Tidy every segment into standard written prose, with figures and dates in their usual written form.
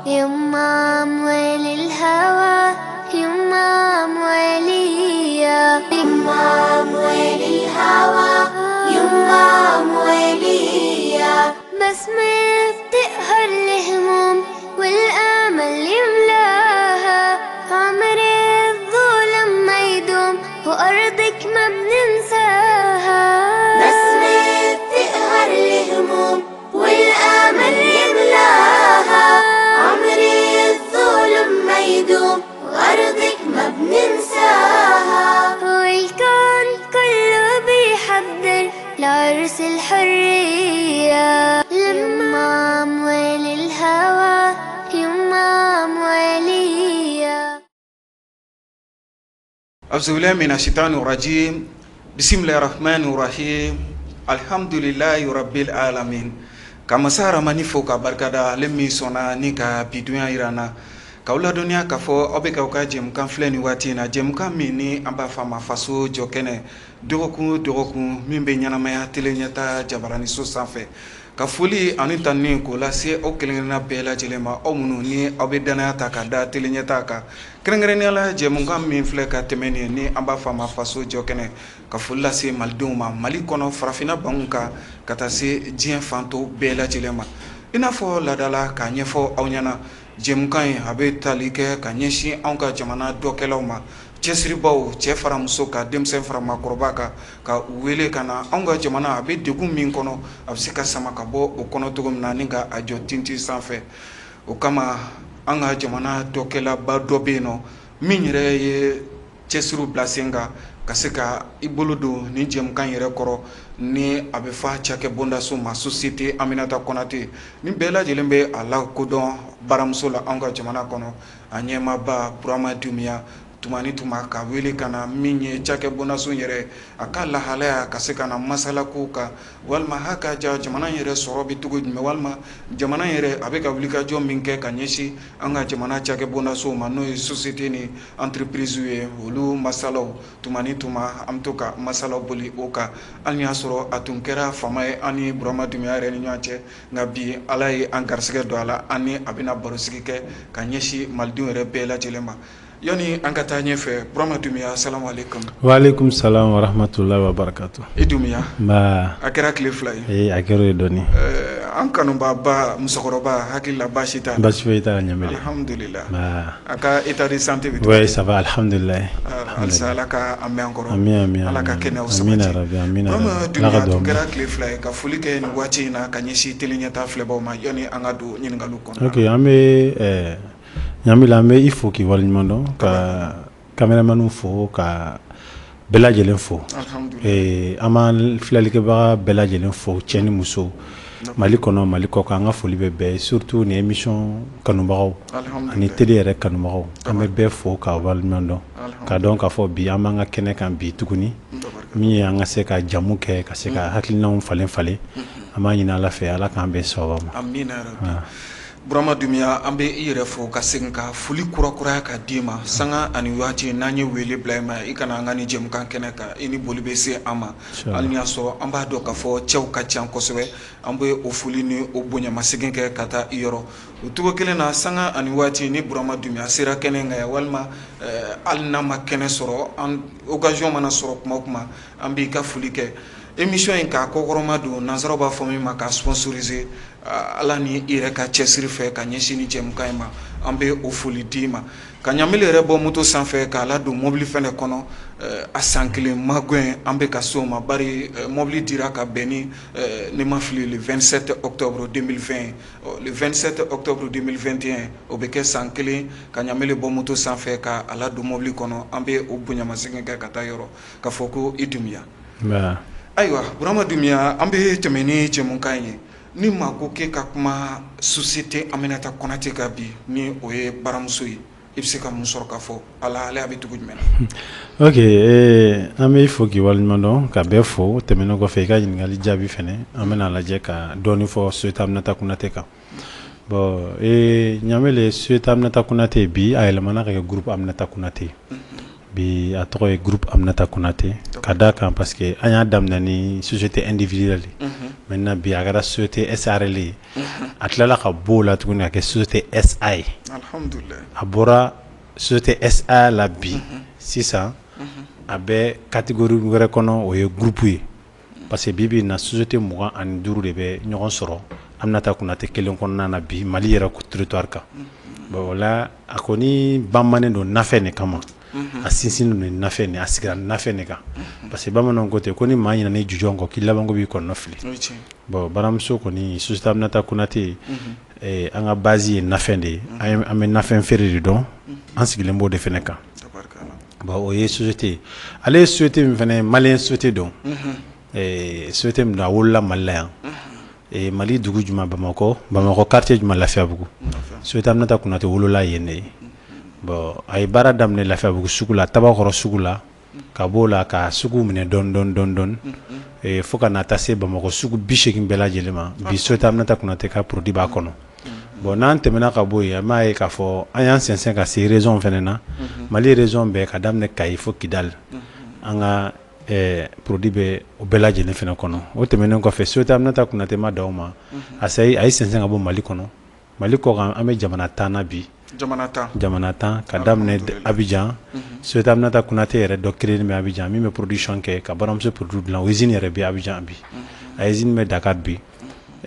يما أموال الهوى يما أمواليا يما أموال الهوى يما أمواليا بسمة بتقهر الهموم والأمل يملاها عمر الظلم ما يدوم وأرضك ما بننساها بسمة بتقهر الهموم والأمل يملاها عمر الظلم ما يدوم وأرضك ما بننساها والكون كله بيحضر لعرس الحرية لما أموال الهوى يما أموالية. أعوذ بالله من الشيطان الرجيم بسم الله الرحمن الرحيم الحمد لله رب العالمين. Ka masa Ramani fo ka barikada, ale min sɔnna ni ka bi dunya yira an na, k'aw ladɔnniya k'a fɔ aw bɛ k'aw ka jɛmukan filɛ nin waati in na, jɛmukan min ni an b'a fɔ a ma Faso Jɔ Kɛnɛ, dɔgɔkun o dɔgɔkun min bɛ ɲɛnamaya télé ɲɛta jabaraniso sanfɛ. Ka foli ani tanuni k'o lase aw kelenkelenna bɛɛ lajɛlen ma, aw minnu ni aw bɛ danaya ta ka da télé ɲɛta kan, kɛrɛnkɛrɛnnenya la jɛmukan min filɛ ka tɛmɛ nin ye ni an b'a fɔ a ma Faso Jɔ Kɛnɛ. Ka foli lase malidenw ma Mali kɔnɔ, farafinna banw kan, ka taa se diɲɛ fanto bɛɛ lajɛlen ma. I n'a fɔ laadala k'a ɲɛfɔ aw ɲɛna, jɛmukan in a bɛ tali kɛ ka ɲɛsin anw ka jamana dɔkɛlaw ma, cɛsiribaw, cɛ fara muso ka, denmisɛn fara maakɔrɔba kan, ka u wele ka na anw ka jamana a bɛ degun min kɔnɔ, a bɛ se ka sama ka bɔ o kɔnɔ cogo min na ni ka a jɔ tintin sanfɛ. O kama, an ka jamana dɔkɛlaba dɔ bɛ yen nɔ min yɛrɛ ye cɛsiriw bila sen kan ka se ka i bolo don nin jɛmukan yɛrɛ kɔrɔ, ni a bɛ fɔ a cakɛ bondaso ma Société Aminata Konate, ni bɛɛ lajɛlen bɛ a la kodɔn baramuso la anw ka jamana kɔnɔ. A ɲɛmaaba Burama Dunbiya, tuma ni tuma ka wele ka na min ye cakɛ bondaso yɛrɛ a ka lahalaya, ka se ka na masala kow kan, walima ha ka ja jamana yɛrɛ sɔrɔ bɛ cogo jumɛn, walima jamana yɛrɛ a bɛ ka wulikajɔ min kɛ ka ɲɛsin an ka jamana cakɛ bondasow ma, n'o ye société ni entreprise ye, olu masalaw. Tuma ni tuma an bɛ to ka masalaw boli o kan. Hali y'a sɔrɔ a tun kɛra faama ye an ni Burama Dunbiya yɛrɛ ni ɲɔgɔn cɛ, nka bi Ala ye an garisɛgɛ don a la, an ni a bɛna barosigi kɛ ka ɲɛsin malidenw yɛrɛ bɛɛ lajɛlen ma. Yanni an ka taa ɲɛfɛ, Burama Dunbiya, salamu aleykum. Waaleykum salam wa rahmatullahi wa barakatuh. I Dunbiya. Nba. A kɛra tile 2 ye. Ee, a kɛra o ye dɔɔni. An kanubaaba musokɔrɔba, hakili la baasi t'a la? Baasi foyi t'a la, Ɲamele. Alhamdulillah. Nba. A ka état de santé bɛ cogo Oui, di? ça va, alhamdulillah. Halisa Ala ka a mɛn an kɔrɔ. Ami, ami. Ala ka kɛnɛyaw Amina. sabati. Rabi, amina. Burama Rabi. Ala Dunbiya, ka a tun duwawu minɛ. kɛra tile 2 ye. Ka foli kɛ nin waati in na ka ɲɛsin télé ɲɛta filɛbaw ma, yanni an ka don ɲininkaliw kɔnɔna. Ok, an bɛ Ɲamile, an bɛ i fo k'i waleɲuman dɔn, ka caméraman fo, ka bɛɛ lajɛlen fo. Alhamdulillah. An b'an filɛlikɛbaga bɛɛ lajɛlen fo, cɛ ni muso, Mali kɔnɔ, Mali kɔ kan, an ka foli bɛ bɛɛ ye, surtout nin émission kanubagaw ani télé yɛrɛ kanubagaw. An bɛ bɛɛ fo k'a waleɲuman dɔn, k'a dɔn k'a fɔ bi an b'an ka kɛnɛ kan bi tuguni, min ye an ka se ka jamu kɛ, ka se ka hakilinaw falen falen. An b'a ɲini Ala fɛ, Ala k'an bɛn sababa ma. Amina rabi. Burama Dunbiya, an bɛ i yɛrɛ fo ka segin ka foli kurakuraya ka d'i ma. Sanga ani waati n'an ye wele bila i ma, i kana an ka nin jɛmukan kɛnɛ kan, i ni boli bɛ se an ma, hali ni y'a sɔrɔ an b'a dɔn k'a fɔ cɛw ka ca kosɛbɛ. An bɛ o foli ni o bonyamasegin kɛ ka taa i yɔrɔ. O cogo kelen na, sanga ani waati ni Burama Dunbiya sera kɛnɛ kan yan, walima hali n'a ma kɛnɛ sɔrɔ, an occasion mana sɔrɔ kuma o kuma, an b'i ka foli kɛ. Émission in k'a kɔkɔrɔma don, nansaraw b'a fɔ min ma k'a sponsoriser, Ala ni i yɛrɛ ka cɛsiri fɛ ka ɲɛsin ni jɛmukan in ma, an bɛ o foli d'i ma. Ka Ɲamele yɛrɛ bɔ moto sanfɛ k'a ladon mobili fɛnɛ kɔnɔ, a san kelen magɛn an bɛ ka se o ma, bari mobili dira ka bɛn ni, ne ma fili, le 27 octobre 2020. Le 27 octobre 2021, o bɛ kɛ san kelen ka Ɲamele bɔ moto sanfɛ ka a ladon mobili kɔnɔ. An bɛ o bonyamasegin kɛ ka taa yɔrɔ k'a fɔ ko i Dunbiya. Nba. Ayiwa, Burama Dunbiya, an bɛ tɛmɛ ni jɛmukan ye. Ni maa ko k'e ka kuma Société Aminata Konate kan bi, ni o ye baramuso ye, i bɛ se ka mun sɔrɔ k'a fɔ a la? Ale a bɛ cogo jumɛn na? Ok, an bɛ fo k'i waleɲuman dɔn, ka bɛɛ fo. Tɛmɛnen kɔfɛ, i ka ɲininkali jaabi fɛnɛ, an bɛna lajɛ ka dɔɔni fɔ Société Aminata Konate kan. Bon, Ɲamele, Société Aminata Konate bi a yɛlɛmana ka kɛ Groupe Aminata Konate. Bi a tɔgɔ ye Groupe Aminata Konate, ka d'a kan parce que an y'a daminɛ ni société individuelle. Maintenant bi a kɛra société SARL ye. A tilala ka bɔ o la tuguni ka kɛ société SA ye. A bɔra société SA la bi sisan a bɛ catégorie wɛrɛ kɔnɔ, o ye groupe ye, parce que bi bi in na société 25 de bɛ ɲɔgɔn sɔrɔ Aminata Konate kelen kɔnɔna na bi Mali yɛrɛ territoire kan. Bon, o la a kɔni banbannen don nafɛn de kama, a sinsinnen don nafɛn de, a sigira nafɛn de kan, parce que bamananw ko ten ko ni maa ɲinɛna i jujɔn kɔ, k'i labanko b'i kɔnɔ fili. Bon, baramuso kɔni, société Aminata Konate, an ka base ye nafɛn de ye, an bɛ nafɛn feere de dɔn, an sigilen b'o de fana kan. Bon, o ye société ye. Ale ye société min fana ye, malien société don, société min don, a wolola Mali la yan, Mali dugu jumɛn? Bamakɔ. Bamakɔ quartier jumɛn? Lafiyabugu. Société Aminata Konate wolola yen de ye. Bon, a ye baara daminɛ Lafiyabugu sugu la, Tabakɔrɔ sugu la, ka b'o la ka sugu minɛ dɔɔni dɔɔni dɔɔni dɔɔni fo ka na taa se Bamakɔ sugu 80 bɛɛ lajɛlen ma. Bi société Aminata Konate ka produit b'a kɔnɔ. Bon, n'an tɛmɛna ka bɔ yen, an b'a ye k'a fɔ an y'an sɛnsɛn ka se région fana na, Mali région bɛɛ, ka daminɛ Kayi fo Kidali, an ka produit bɛ o bɛɛ lajɛlen fana kɔnɔ. O tɛmɛnen kɔfɛ, société Aminata Konate ma dan o ma, a ye sɛnsɛn ka bɔ Mali kɔnɔ, Mali kɔkan, an bɛ jamana 10 na bi. Jamana 10. Jamana 10, ka daminɛ Abidjan. Société Aminata Konate yɛrɛ dɔ créé bɛ Abidjan min bɛ production kɛ ka baramuso produit dilan. O usine yɛrɛ bɛ Abidjan bi, a usine bɛ Dakar bi.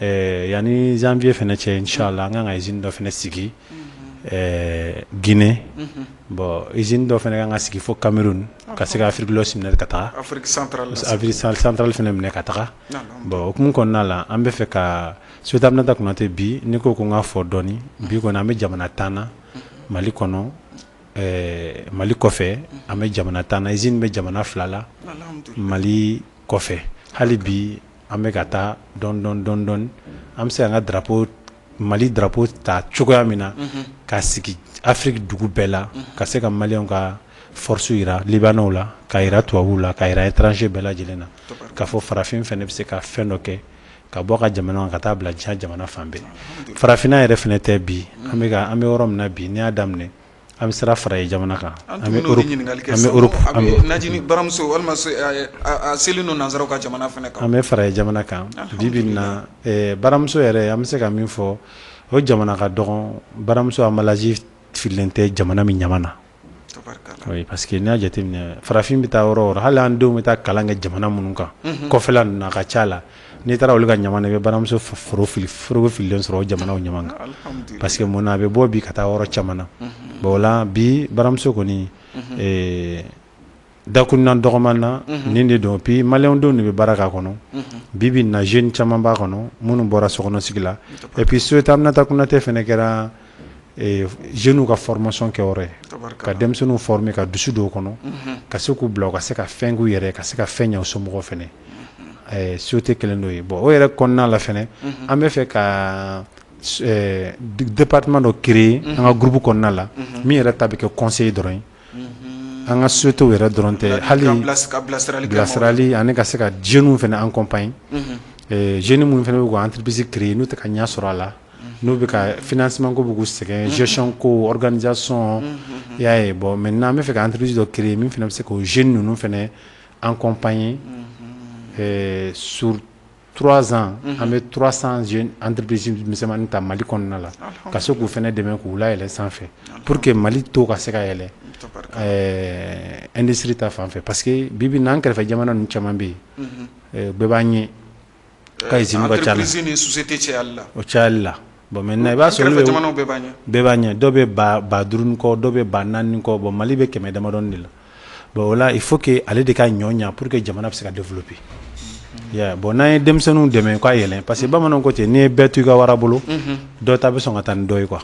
Yanni janvier fana cɛ, inchallah, an kan ka usine dɔ fana sigi Guinée. Bon, usine dɔ fana kan ka sigi fo Cameroun, ka se ka Afrique de l'Ouest minɛ ka taga Afrique centrale, Afrique centrale fana minɛ ka taga. Bon, o hukumu kɔnɔna la, an bɛ fɛ ka société Aminata Konate bi, n'i ko ko n k'a fɔ dɔɔni, bi kɔni an bɛ jamana 10 na Mali kɔnɔ, Mali kɔfɛ an bɛ jamana 10 na, usine bɛ jamana 2 la Mali kɔfɛ. Hali bi an bɛ ka taa dɔɔni dɔɔni dɔɔni dɔɔni, an bɛ se k'an ka drapeau, Mali drapeau ta cogoya min na ka sigi Afrique dugu bɛɛ la, ka se ka maliyɛnw ka force yira Libanais la, ka yira tubabuw la, ka yira étranger bɛɛ lajɛlen na, k'a fɔ farafin fana bɛ se ka fɛn dɔ kɛ ka bɔ ka jamana ka taa bila diɲɛ jamana fan bɛɛ. Farafinna yɛrɛ fana tɛ bi, an bɛ an bɛ yɔrɔ min na bi, n'i y'a daminɛ an bɛ sira fara ye jamana kan, an bɛ Europe, an bɛ Europe, an bɛ baramuso walima a selen don nansaraw ka jamana fana kan, an bɛ fara ye jamana kan bi bi in na. Baramuso yɛrɛ, an bɛ se ka min fɔ, o jamana ka dɔgɔn, baramuso emballage fililen tɛ jamana min ɲama na. Oui, parce que n'i y'a jateminɛ, farafin bɛ taa yɔrɔ o yɔrɔ, hali an denw bɛ taa kalan kɛ jamana minnu kan kɔfɛla ninnu na, a ka ca la, n'i taara olu ka ɲama na, i bɛ baramuso forogo fililen sɔrɔ o jamanaw ɲama kan, parce que mun na, a bɛ bɔ bi ka taa yɔrɔ caman na. Bon, o la bi baramuso kɔni dakuruɲa dɔgɔman na nin de don. Puis maliyɛnw denw de bɛ baara k'a kɔnɔ bi bi in na, jeune caman b'a kɔnɔ minnu bɔra sokɔnɔsigi la. Et puis société Aminata Konate fana kɛra jeunes ka formation kɛ yɔrɔ ye, ka denmisɛnninw former, ka dusu don o kɔnɔ, ka se k'u bila u ka se ka fɛn k'u yɛrɛ, ka se ka fɛn ɲɛ u somɔgɔw fana. Société kelen dɔ ye. Bon, o yɛrɛ kɔnɔna la fana, an bɛ fɛ ka département dɔ créer an ka groupe kɔnɔna la, min yɛrɛ ta bɛ kɛ conseil dɔrɔn ye, an ka société yɛrɛ dɔrɔn tɛ, hali bilasirali ani ka se ka jeunes fana accompagner, jeunes minnu fana bɛ k'u entreprise créer, n'u tɛ ka ɲɛ sɔrɔ a la, n'u bɛ ka financement ko bɛ k'u sɛgɛn, gestion ko, organisation, i y'a ye. Bon, maintenant an bɛ fɛ ka entreprise dɔ créer min fana bɛ se k'o jeunes ninnu fana accompagner sur 3 ans. An bɛ 300 jeunes entreprise misɛnmanin ta Mali kɔnɔna la, ka se k'u fana dɛmɛ k'u layɛlɛn sanfɛ, pour que Mali taux ka se ka yɛlɛ industrie ta fan fɛ, parce que bi bi in na, an kɛrɛfɛ jamana ninnu caman bɛ yen, bɛɛ b'an ɲɛ ka usine ka ca la. Entreprise ni société cayali la. O cayali la. Bon, maintenant i b'a sɔrɔ olu jamanaw bɛɛ b'an ɲɛ. Bɛɛ b'an ɲɛ, dɔw bɛ 5000 ni kɔ, dɔw bɛ 4000 ni kɔ. Bon, Mali bɛ 100 damadɔni de la. Bon, o la il faut que ale de ka ɲɔ ɲa pour que jamana bɛ se ka développer. Bon, n'an ye denmisɛnninw dɛmɛ k'a yɛlɛn, parce que bamananw ko ten, n'i ye bɛɛ to i ka wara bolo, dɔ ta bɛ sɔn ka taa ni dɔ ye quoi.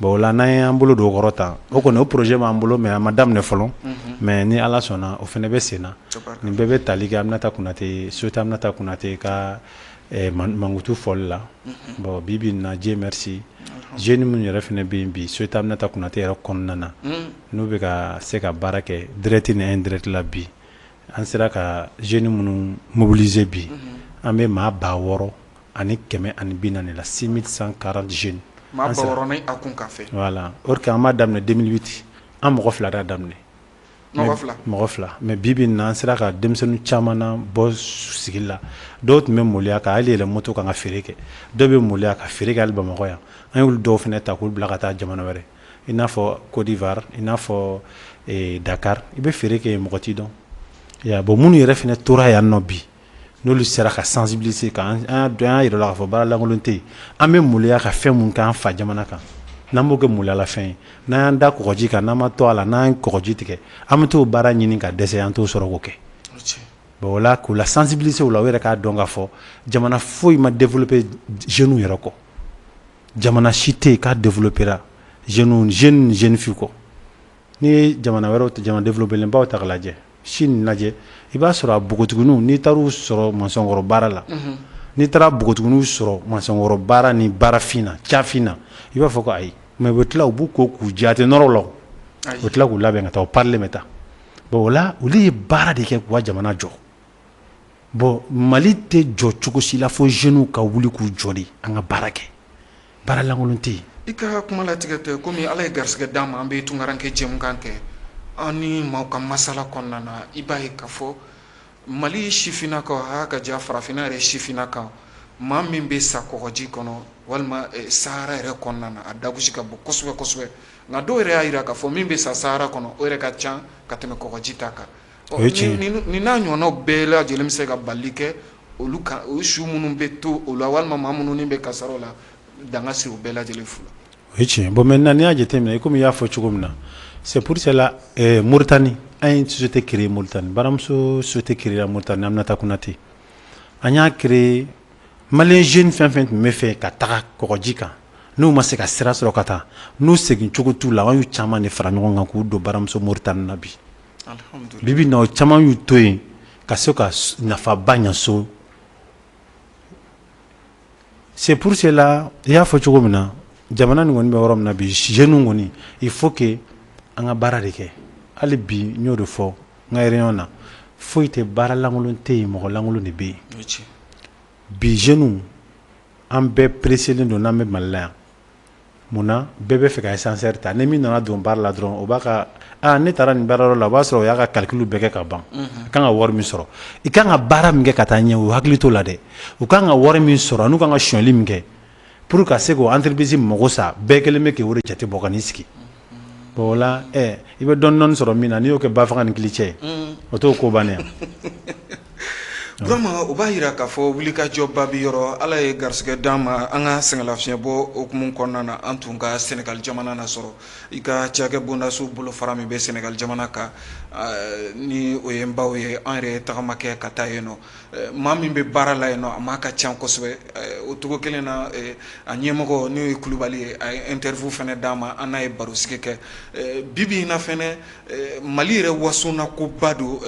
Bon, o la n'an y'an bolo don o kɔrɔ tan, o kɔni o projet b'an bolo, mais a ma daminɛ fɔlɔ, mais ni Ala sɔnna, o fana bɛ sen na. Nin bɛɛ bɛ tali kɛ Aminata Konate, société Aminata Konate ka mankutu fɔli la. Bon, bi bi in na, Dieu merci, jeunes minnu yɛrɛ fana bɛ yen bi société Aminata Konate yɛrɛ kɔnɔna na, n'u bɛ ka se ka baara kɛ direct ni indirect la bi, an sera ka jeunes minnu mobiliser bi, an bɛ maa 6140 la, 6140 jeunes. Maa 6000 ni a kun kan fɛ. Voilà, or que an b'a daminɛ 2008, an mɔgɔ fila d'a daminɛ. Mɔgɔ fila mais bi bi in na an sera ka denmisɛnnin caman na bɔ sigi la. Dɔw tun bɛ maloya ka hali yɛlɛ moto kan ka feere kɛ, dɔw bɛ maloya ka feere kɛ hali Bamakɔ yan. An y'olu dɔw fana ta k'u bila ka taa jamana wɛrɛ, i n'a fɔ Côte d'Ivoire, i n'a fɔ Dakar. I bɛ feere kɛ, mɔgɔ t'i dɔn. Bon, minnu yɛrɛ fana tora yan nɔ bi, n'olu sera ka sensibiliser, an y'a jira k'a fɔ baara lankolon tɛ yen, an bɛ maloya ka fɛn min k'an fa jamana kan, n'an b'o kɛ maloyalafɛn ye, n'an y'an da kɔgɔji kan, n'an ma to a la, n'an ye kɔgɔji tigɛ, an bɛ t'o baara ɲini ka dɛsɛ, an t'o sɔrɔ k'o kɛ. Bon, o la, k'u la sensibiliser o la, u yɛrɛ k'a dɔn k'a fɔ jamana foyi ma développer jeunes yɛrɛ kɔ. Jamana si tɛ yen k'a développer jeunes, jeune jeune fille kɔ. N'i ye jamana wɛrɛw, jamana développer ta k'a lajɛ, Chine lajɛ, i b'a sɔrɔ a npogotigininw, n'i taar'u sɔrɔ maçon baara la, n'i taara npogotigininw sɔrɔ maçon baara ni baarafin na, cafin na, i b'a fɔ ko ayi. Mais u bɛ tila, u b'u ko k'u jɛ, a tɛ nɔrɔ la, u bɛ tila k'u labɛn ka taa, u parilen bɛ taa. Bon, o la, olu ye baara de kɛ k'u ka jamana jɔ. Bon, Mali tɛ jɔ cogo si la fo jeunes ka wuli k'u jɔ de, an ka baara kɛ. Baara lankolon tɛ yen. I ka kuma latigɛ tɛ komi Ala ye garisɛgɛ d'an ma, an bɛ tunkaranke jɛmukan kɛ, an ni maaw ka masala kɔnɔna na, i b'a ye k'a fɔ Mali sifinnakaw a ka ja farafinna yɛrɛ sifinnakaw, maa min bɛ sa kɔgɔji kɔnɔ walima Sahara yɛrɛ kɔnɔna na, a dagosi ka bon kosɛbɛ kosɛbɛ. Nka dɔw yɛrɛ y'a jira k'a fɔ min bɛ sa Sahara kɔnɔ, o yɛrɛ ka ca ka tɛmɛ kɔgɔji ta kan. Nin n'a ɲɔgɔnnaw bɛɛ lajɛlen bɛ se ka bali kɛ olu kan, o su minnu bɛ to o la, walima maa minnu bɛ kasaraw la, danga sigi u bɛɛ lajɛlen fu la. O ye tiɲɛ. Bon, maintenant, n'i y'a jateminɛ, i komi i y'a fɔ cogo min na, c'est pour cela Mauritanie, an ye société créée Mauritanie, baramuso société créée Mauritanie, Aminata Konate. An y'a créé, malien jeune fɛn fɛn tun bɛ fɛ ka taga kɔgɔji kan, n'u ma se ka sira sɔrɔ ka taa, n'u segin cogo t'u la, an y'u caman de fara ɲɔgɔn kan k'u don baramuso Mauritanie na bi. Bi bi in na, o caman y'u to yen ka se ka nafaba ɲɛ so. C'est pour cela, i y'a fɔ cogo min na, jamana nin kɔni bɛ yɔrɔ min na bi, jeunes kɔni, il faut que an ka baara de kɛ. Hali bi, n y'o de fɔ n ka réunion na, foyi tɛ, baara lankolon tɛ yen, mɔgɔ lankolon de bɛ yen. Bi jeunes, an bɛɛ pressé don n'an bɛ Mali la yan. Munna bɛɛ bɛ fɛ ka ascenseur ta? Ni min nana don baara la dɔrɔn, o b'a ka aa ne taara nin baarayɔrɔ la, o b'a sɔrɔ o y'a ka calcul bɛɛ kɛ ka ban. I kan ka wari min sɔrɔ, i kan ka baara min kɛ ka taa ɲɛ, u hakili t'o la dɛ. U kan ka wari min sɔrɔ, n'u kan ka sonyali min kɛ pour ka se k'o entreprise mago sa, bɛɛ kɛlen bɛ k'o de jate bɔ ka n'i sigi. Bon, o la, i bɛ dɔɔnin dɔɔnin sɔrɔ min na, n'i y'o kɛ bafaga ni kili cɛ ye, o t'o ko bannen ye. Burama, o b'a jira k'a fɔ wulikajɔba bɛ yɔrɔ. Ala ye garisɛgɛ d'an ma, an ka sɛgɛnlafiɲɛbɔ hukumu kɔnɔna na, an tun ka Sénégal jamana na sɔrɔ i ka cakɛ bondaso bolofara min bɛ Sénégal jamana kan, ni o ye n baw ye. An yɛrɛ ye tagama kɛ ka taa yen nɔ. Maa min bɛ baara la yen nɔ, a maa ka ca kosɛbɛ. O cogo kelen na, a ɲɛmɔgɔ, n'o ye Kulubali ye, a ye interview fana d'an ma, an n'a ye barosigi kɛ. Bi bi in na fana, Mali yɛrɛ wasona koba don,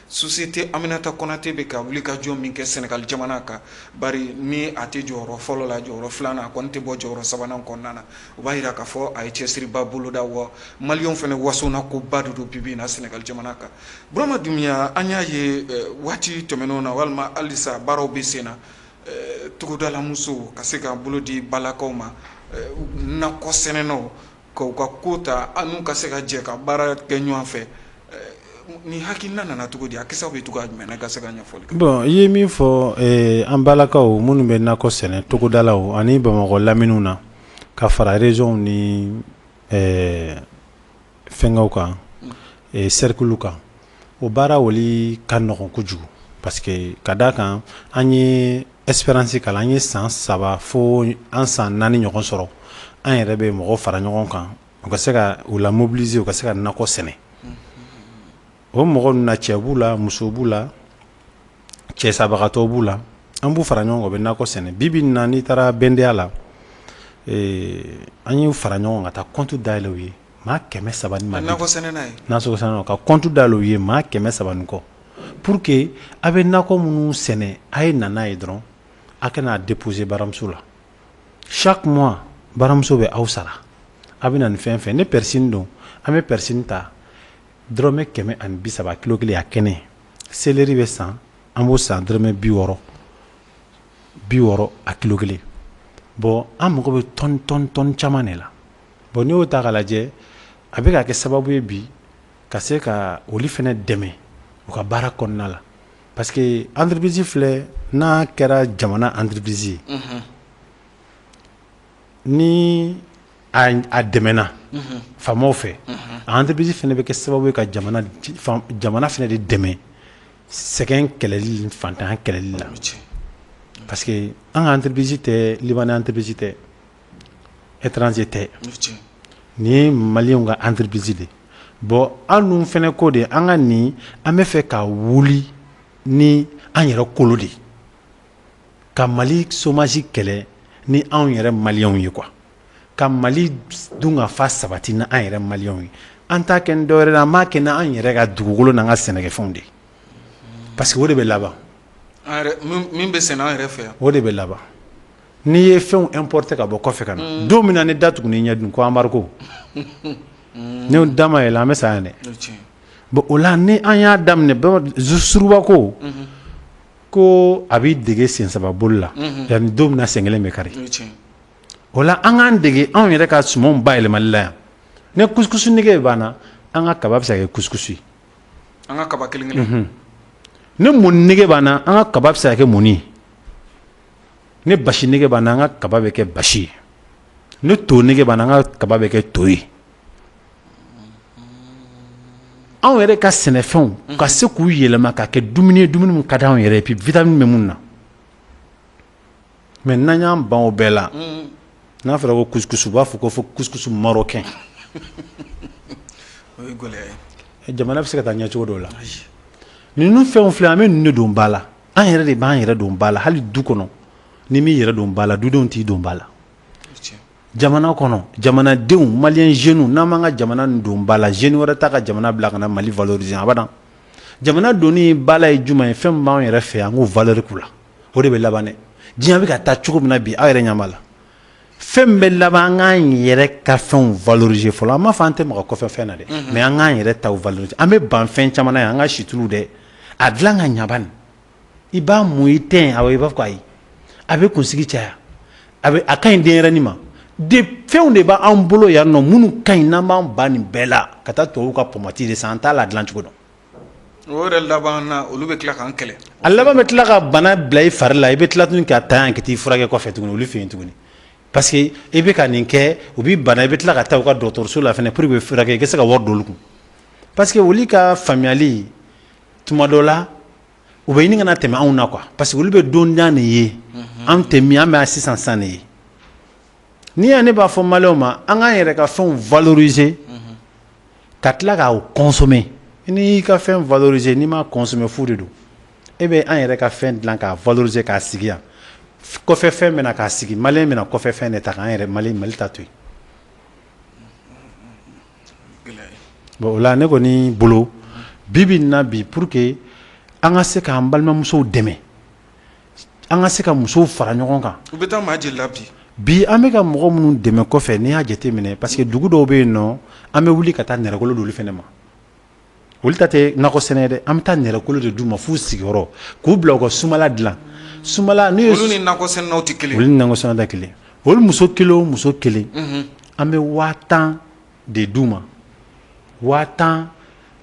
société Aminata Konate bɛ ka wulikajɔ min kɛ Sénégal jamana kan, bari ni a tɛ jɔyɔrɔ fɔlɔ la, jɔyɔrɔ filanan, a kɔni tɛ bɔ jɔyɔrɔ sabanan kɔnɔna na. O b'a jira k'a fɔ a ye cɛsiriba boloda wa maliyɛnw fana wasona koba de don bi bi in na Sénégal jamana kan. Burama Dunbiya, an y'a ye waati tɛmɛnenw na, walima halisa baaraw bɛ sen na, togodalamusow ka se ka bolo di balakaw ma, nakɔ sɛnɛnaw k'u ka ko ta, an n'u ka se ka jɛ ka baara kɛ ɲɔgɔn fɛ. Ni hakilina nana cogo di? A kisaw bɛ cogoya jumɛn na? Ka se ka ɲɛfɔli kɛ. Bon, i ye min fɔ, an balakaw minnu bɛ nakɔ sɛnɛ togodalaw ani Bamakɔ laminiw na, ka fara région ni fɛnkɛw kan, cercle kan, o baara wali ka nɔgɔn kojugu, parce que ka d'a kan, an ye expérience kalan, an ye san 3 fo an san 4 ɲɔgɔn sɔrɔ, an yɛrɛ bɛ mɔgɔw fara ɲɔgɔn kan, u ka se ka u la mobiliser, u ka se ka nakɔ sɛnɛ. O mɔgɔ ninnu na, cɛ b'u la, muso b'u la, cɛ sabagatɔ b'u la, an b'u fara ɲɔgɔn kan, u bɛ nakɔ sɛnɛ. Bi bi in na, n'i taara Bɛndenya la, an y'u fara ɲɔgɔn kan ka taa compte dayɛlɛ u ye, maa 300 ni maa nakɔ sɛnɛna ye, nakɔ sɛnɛna, ka compte dayɛlɛ u ye, maa 300 ni kɔ, pour que a bɛ nakɔ minnu sɛnɛ, a ye na n'a ye dɔrɔn, a ka n'a déposer baramuso la. Chaque mois, baramuso bɛ aw sara. A bɛ na nin fɛn fɛn, ni persil don, an bɛ persil ta dɔrɔmɛ 130 kilo kelen a kɛnɛ. Céleri bɛ san, an b'o san dɔrɔmɛ 60 60 a kilo kelen. Bon, an mago bɛ tonne tonne tonne caman de la. Bon, n'i y'o ta k'a lajɛ, a bɛ ka kɛ sababu ye bi. ka se ka olu fana dɛmɛ u ka baara kɔnɔna la parce que entreprise filɛ n'a kɛra jamana entreprise ye ni a dɛmɛna faamaw fɛ, entreprise fana bɛ kɛ sababu ye ka jamana fana de dɛmɛ sɛgɛn kɛlɛli ni fantanya kɛlɛli la, parce que an ka entreprise tɛ libanais entreprise tɛ, étranger tɛ, nin ye maliyɛnw ka entreprise de. Bon, an dun fana ko de an ka nin, an bɛ fɛ ka wuli ni an yɛrɛ kolo de ka Mali chômage kɛlɛ ni anw yɛrɛ maliyɛnw ye quoi, ka Mali dunkafa sabati ni an yɛrɛ maliyɛnw ye. An t'a kɛ ni dɔwɛrɛ ye, an b'a kɛ ni an yɛrɛ ka dugukolo n'an ka sɛnɛkɛfɛnw de ye, parce que o de bɛ laban. Min bɛ sɛnɛ an yɛrɛ fɛ yan. O de bɛ laban. N'i ye fɛnw importer ka bɔ kɔfɛ ka na, don min na ni da tugu n'i ɲɛ dun ko embargo, ni da ma yɛlɛ, an bɛ sa yan dɛ. Bon, o la ni an y'a daminɛ suruba ko a b'i dege sen saba boli la yanni don min na sen kelen bɛ kari. O la an k'an dege anw yɛrɛ ka sumanw bayɛlɛmali la yan. Ni couscous nege b'an na, an ka kaba bɛ se ka kɛ couscous ye. An ka kaba kelen kelen. Ni mɔni nege b'an na, an ka kaba bɛ se ka kɛ mɔni ye. Ni basi nege b'an na, an ka kaba bɛ kɛ basi ye. Ni to nege b'an na, an ka kaba bɛ kɛ to ye. Anw yɛrɛ ka sɛnɛfɛnw ka se k'u yɛlɛma ka kɛ dumuni ye, dumuni min ka di anw yɛrɛ ye, puis vitamine bɛ mun na. Mais n'an y'an ban o bɛɛ la, n'a fɔra ko couscous, u b'a fɔ ko fo couscous marocain. O ye gɛlɛya ye. Jamana bɛ se ka taa ɲɛ cogo dɔw la. Ninnu fɛnw filɛ, an bɛ ninnu de don ba la. An yɛrɛ de b'an yɛrɛ don ba la. Hali du kɔnɔ, ni m'i yɛrɛ don ba la, dudenw t'i don ba la. Jamana kɔnɔ, jamanadenw, maliyɛn jeunes, n'an m'an ka jamana nin don ba la, jeune wɛrɛ t'a ka jamana bila ka na Mali valoriser abada. Jamana donni ba la ye jumɛn ye? Fɛn min b'an yɛrɛ fɛ, an k'o valeur k'u la, o de bɛ laban dɛ. Diɲɛ bɛ ka taa cogo min na bi, aw yɛrɛ ɲɛ b'a la. Fɛn min bɛ laban, an k'an yɛrɛ ka fɛnw valoriser fɔlɔ. An m'a fɔ an tɛ maga kɔfɛ fɛn na dɛ, mais an k'an yɛrɛ taw valoriser. An bɛ ban fɛn caman na yan, an ka situlu dɛ, a dilan ka ɲa bani, i b'a mun i tɛn, awɔ, i b'a fɔ ko ayi, a bɛ kunsigi caya, a bɛ a ka ɲi denyɛrɛnin ma de. Fɛnw de b'an bolo yan nɔ minnu ka ɲi, n'an b'an ban nin bɛɛ la ka taa tubabuw ka pɔmati de san, an t'a la dilan cogo dɔn. O yɛrɛ laban na, olu bɛ tila k'an kɛlɛ. A laban bɛ tila ka bana bila i fari la, i bɛ tila tuguni ka taa yan ka t'i furakɛ kɔfɛ tuguni olu fɛ yen tuguni, parce que i bɛ ka nin kɛ, u b'i bana, i bɛ tila ka taa u ka dɔgɔtɔrɔso la fɛnɛ pour que u bɛ furakɛ, i ka se ka wari don olu kun, parce que olu ka faamuyali tuma dɔ la, u bɛ ɲini ka na tɛmɛ anw na quoi, parce que olu bɛ donjan de ye, an tɛ min, an bɛ sisan san de ye. N'i y'a ne b'a fɔ maliyɛnw ma, an k'an yɛrɛ ka fɛnw valoriser ka tila k'a consommer. N'i y'i ka fɛn valoriser, n'i m'a consommer, fu de don. E bɛ an yɛrɛ ka fɛn dilan k'a valoriser k'a sigi yan, kɔfɛ fɛn bɛna k'a sigi, maliyɛn bɛna kɔfɛ fɛn de ta k'an yɛrɛ Mali Mali ta to yen. Bon, o la ne kɔni bolo bi bi in na bi, pour que an ka se k'an balimamusow dɛmɛ, an ka se ka musow fara ɲɔgɔn kan. U bɛ taa maa joli la bi? Bi an bɛ ka mɔgɔ minnu dɛmɛ kɔfɛ, n'i y'a jateminɛ, parce que dugu dɔw bɛ yen nɔ, an bɛ wuli ka taa nɛrɛkolo d'olu fana ma. Olu ta tɛ nakɔ sɛnɛ ye dɛ, an bɛ taa nɛrɛkolo de d'u ma f'u sigiyɔrɔ, k'u bila u ka sumala dilan. Sumala n'u ye, olu ni nakɔ sɛnɛnaw tɛ kelen. Olu ni nakɔ sɛnɛnaw tɛ kelen. Olu muso kelen o muso kelen, an bɛ 10 000 de d'u ma. 10 000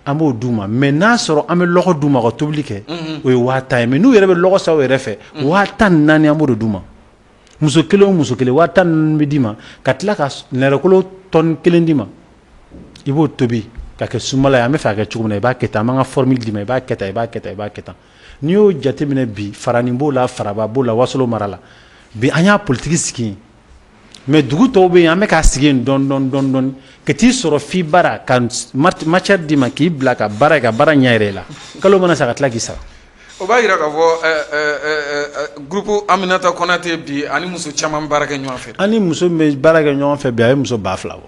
an b'o d'u ma, mais n'a sɔrɔ an bɛ lɔgɔ d'u ma ka tobili kɛ, o ye 10 000 ye. Mais n'u yɛrɛ bɛ lɔgɔ san u yɛrɛ fɛ, 14 000 an b'o de d'u ma. Muso kelen o muso kelen, 14 000 bɛ d'i ma, ka tila ka nɛrɛkolo tɔni kelen d'i ma, i b'o tobi ka kɛ sumala ye. An bɛ fɛ a kɛ cogo min na, i b'a kɛ tan, an b'an ka formule d'i ma, i b'a kɛ tan, i b'a kɛ tan, i b'a kɛ tan. N'i y'o jateminɛ bi, Faranin b'o la, Faraba b'o la, Wasolo mara la bi, an y'a politiki sigi yen. Mais dugu tɔw bɛ yen, an bɛ k'a sigi yen dɔɔni dɔɔni dɔɔni dɔɔni, ka t'i sɔrɔ f'i bara ka matière d'i ma k'i bila ka baara ka baara ɲɛ yɛrɛ la, kalo mana sa ka tila k'i sara. O b'a jira k'a fɔ groupe Aminata Konate bi, ani muso caman baara kɛ ɲɔgɔn fɛ. An ni muso min bɛ baara kɛ ɲɔgɔn fɛ bi, a ye muso 2000 bɔ.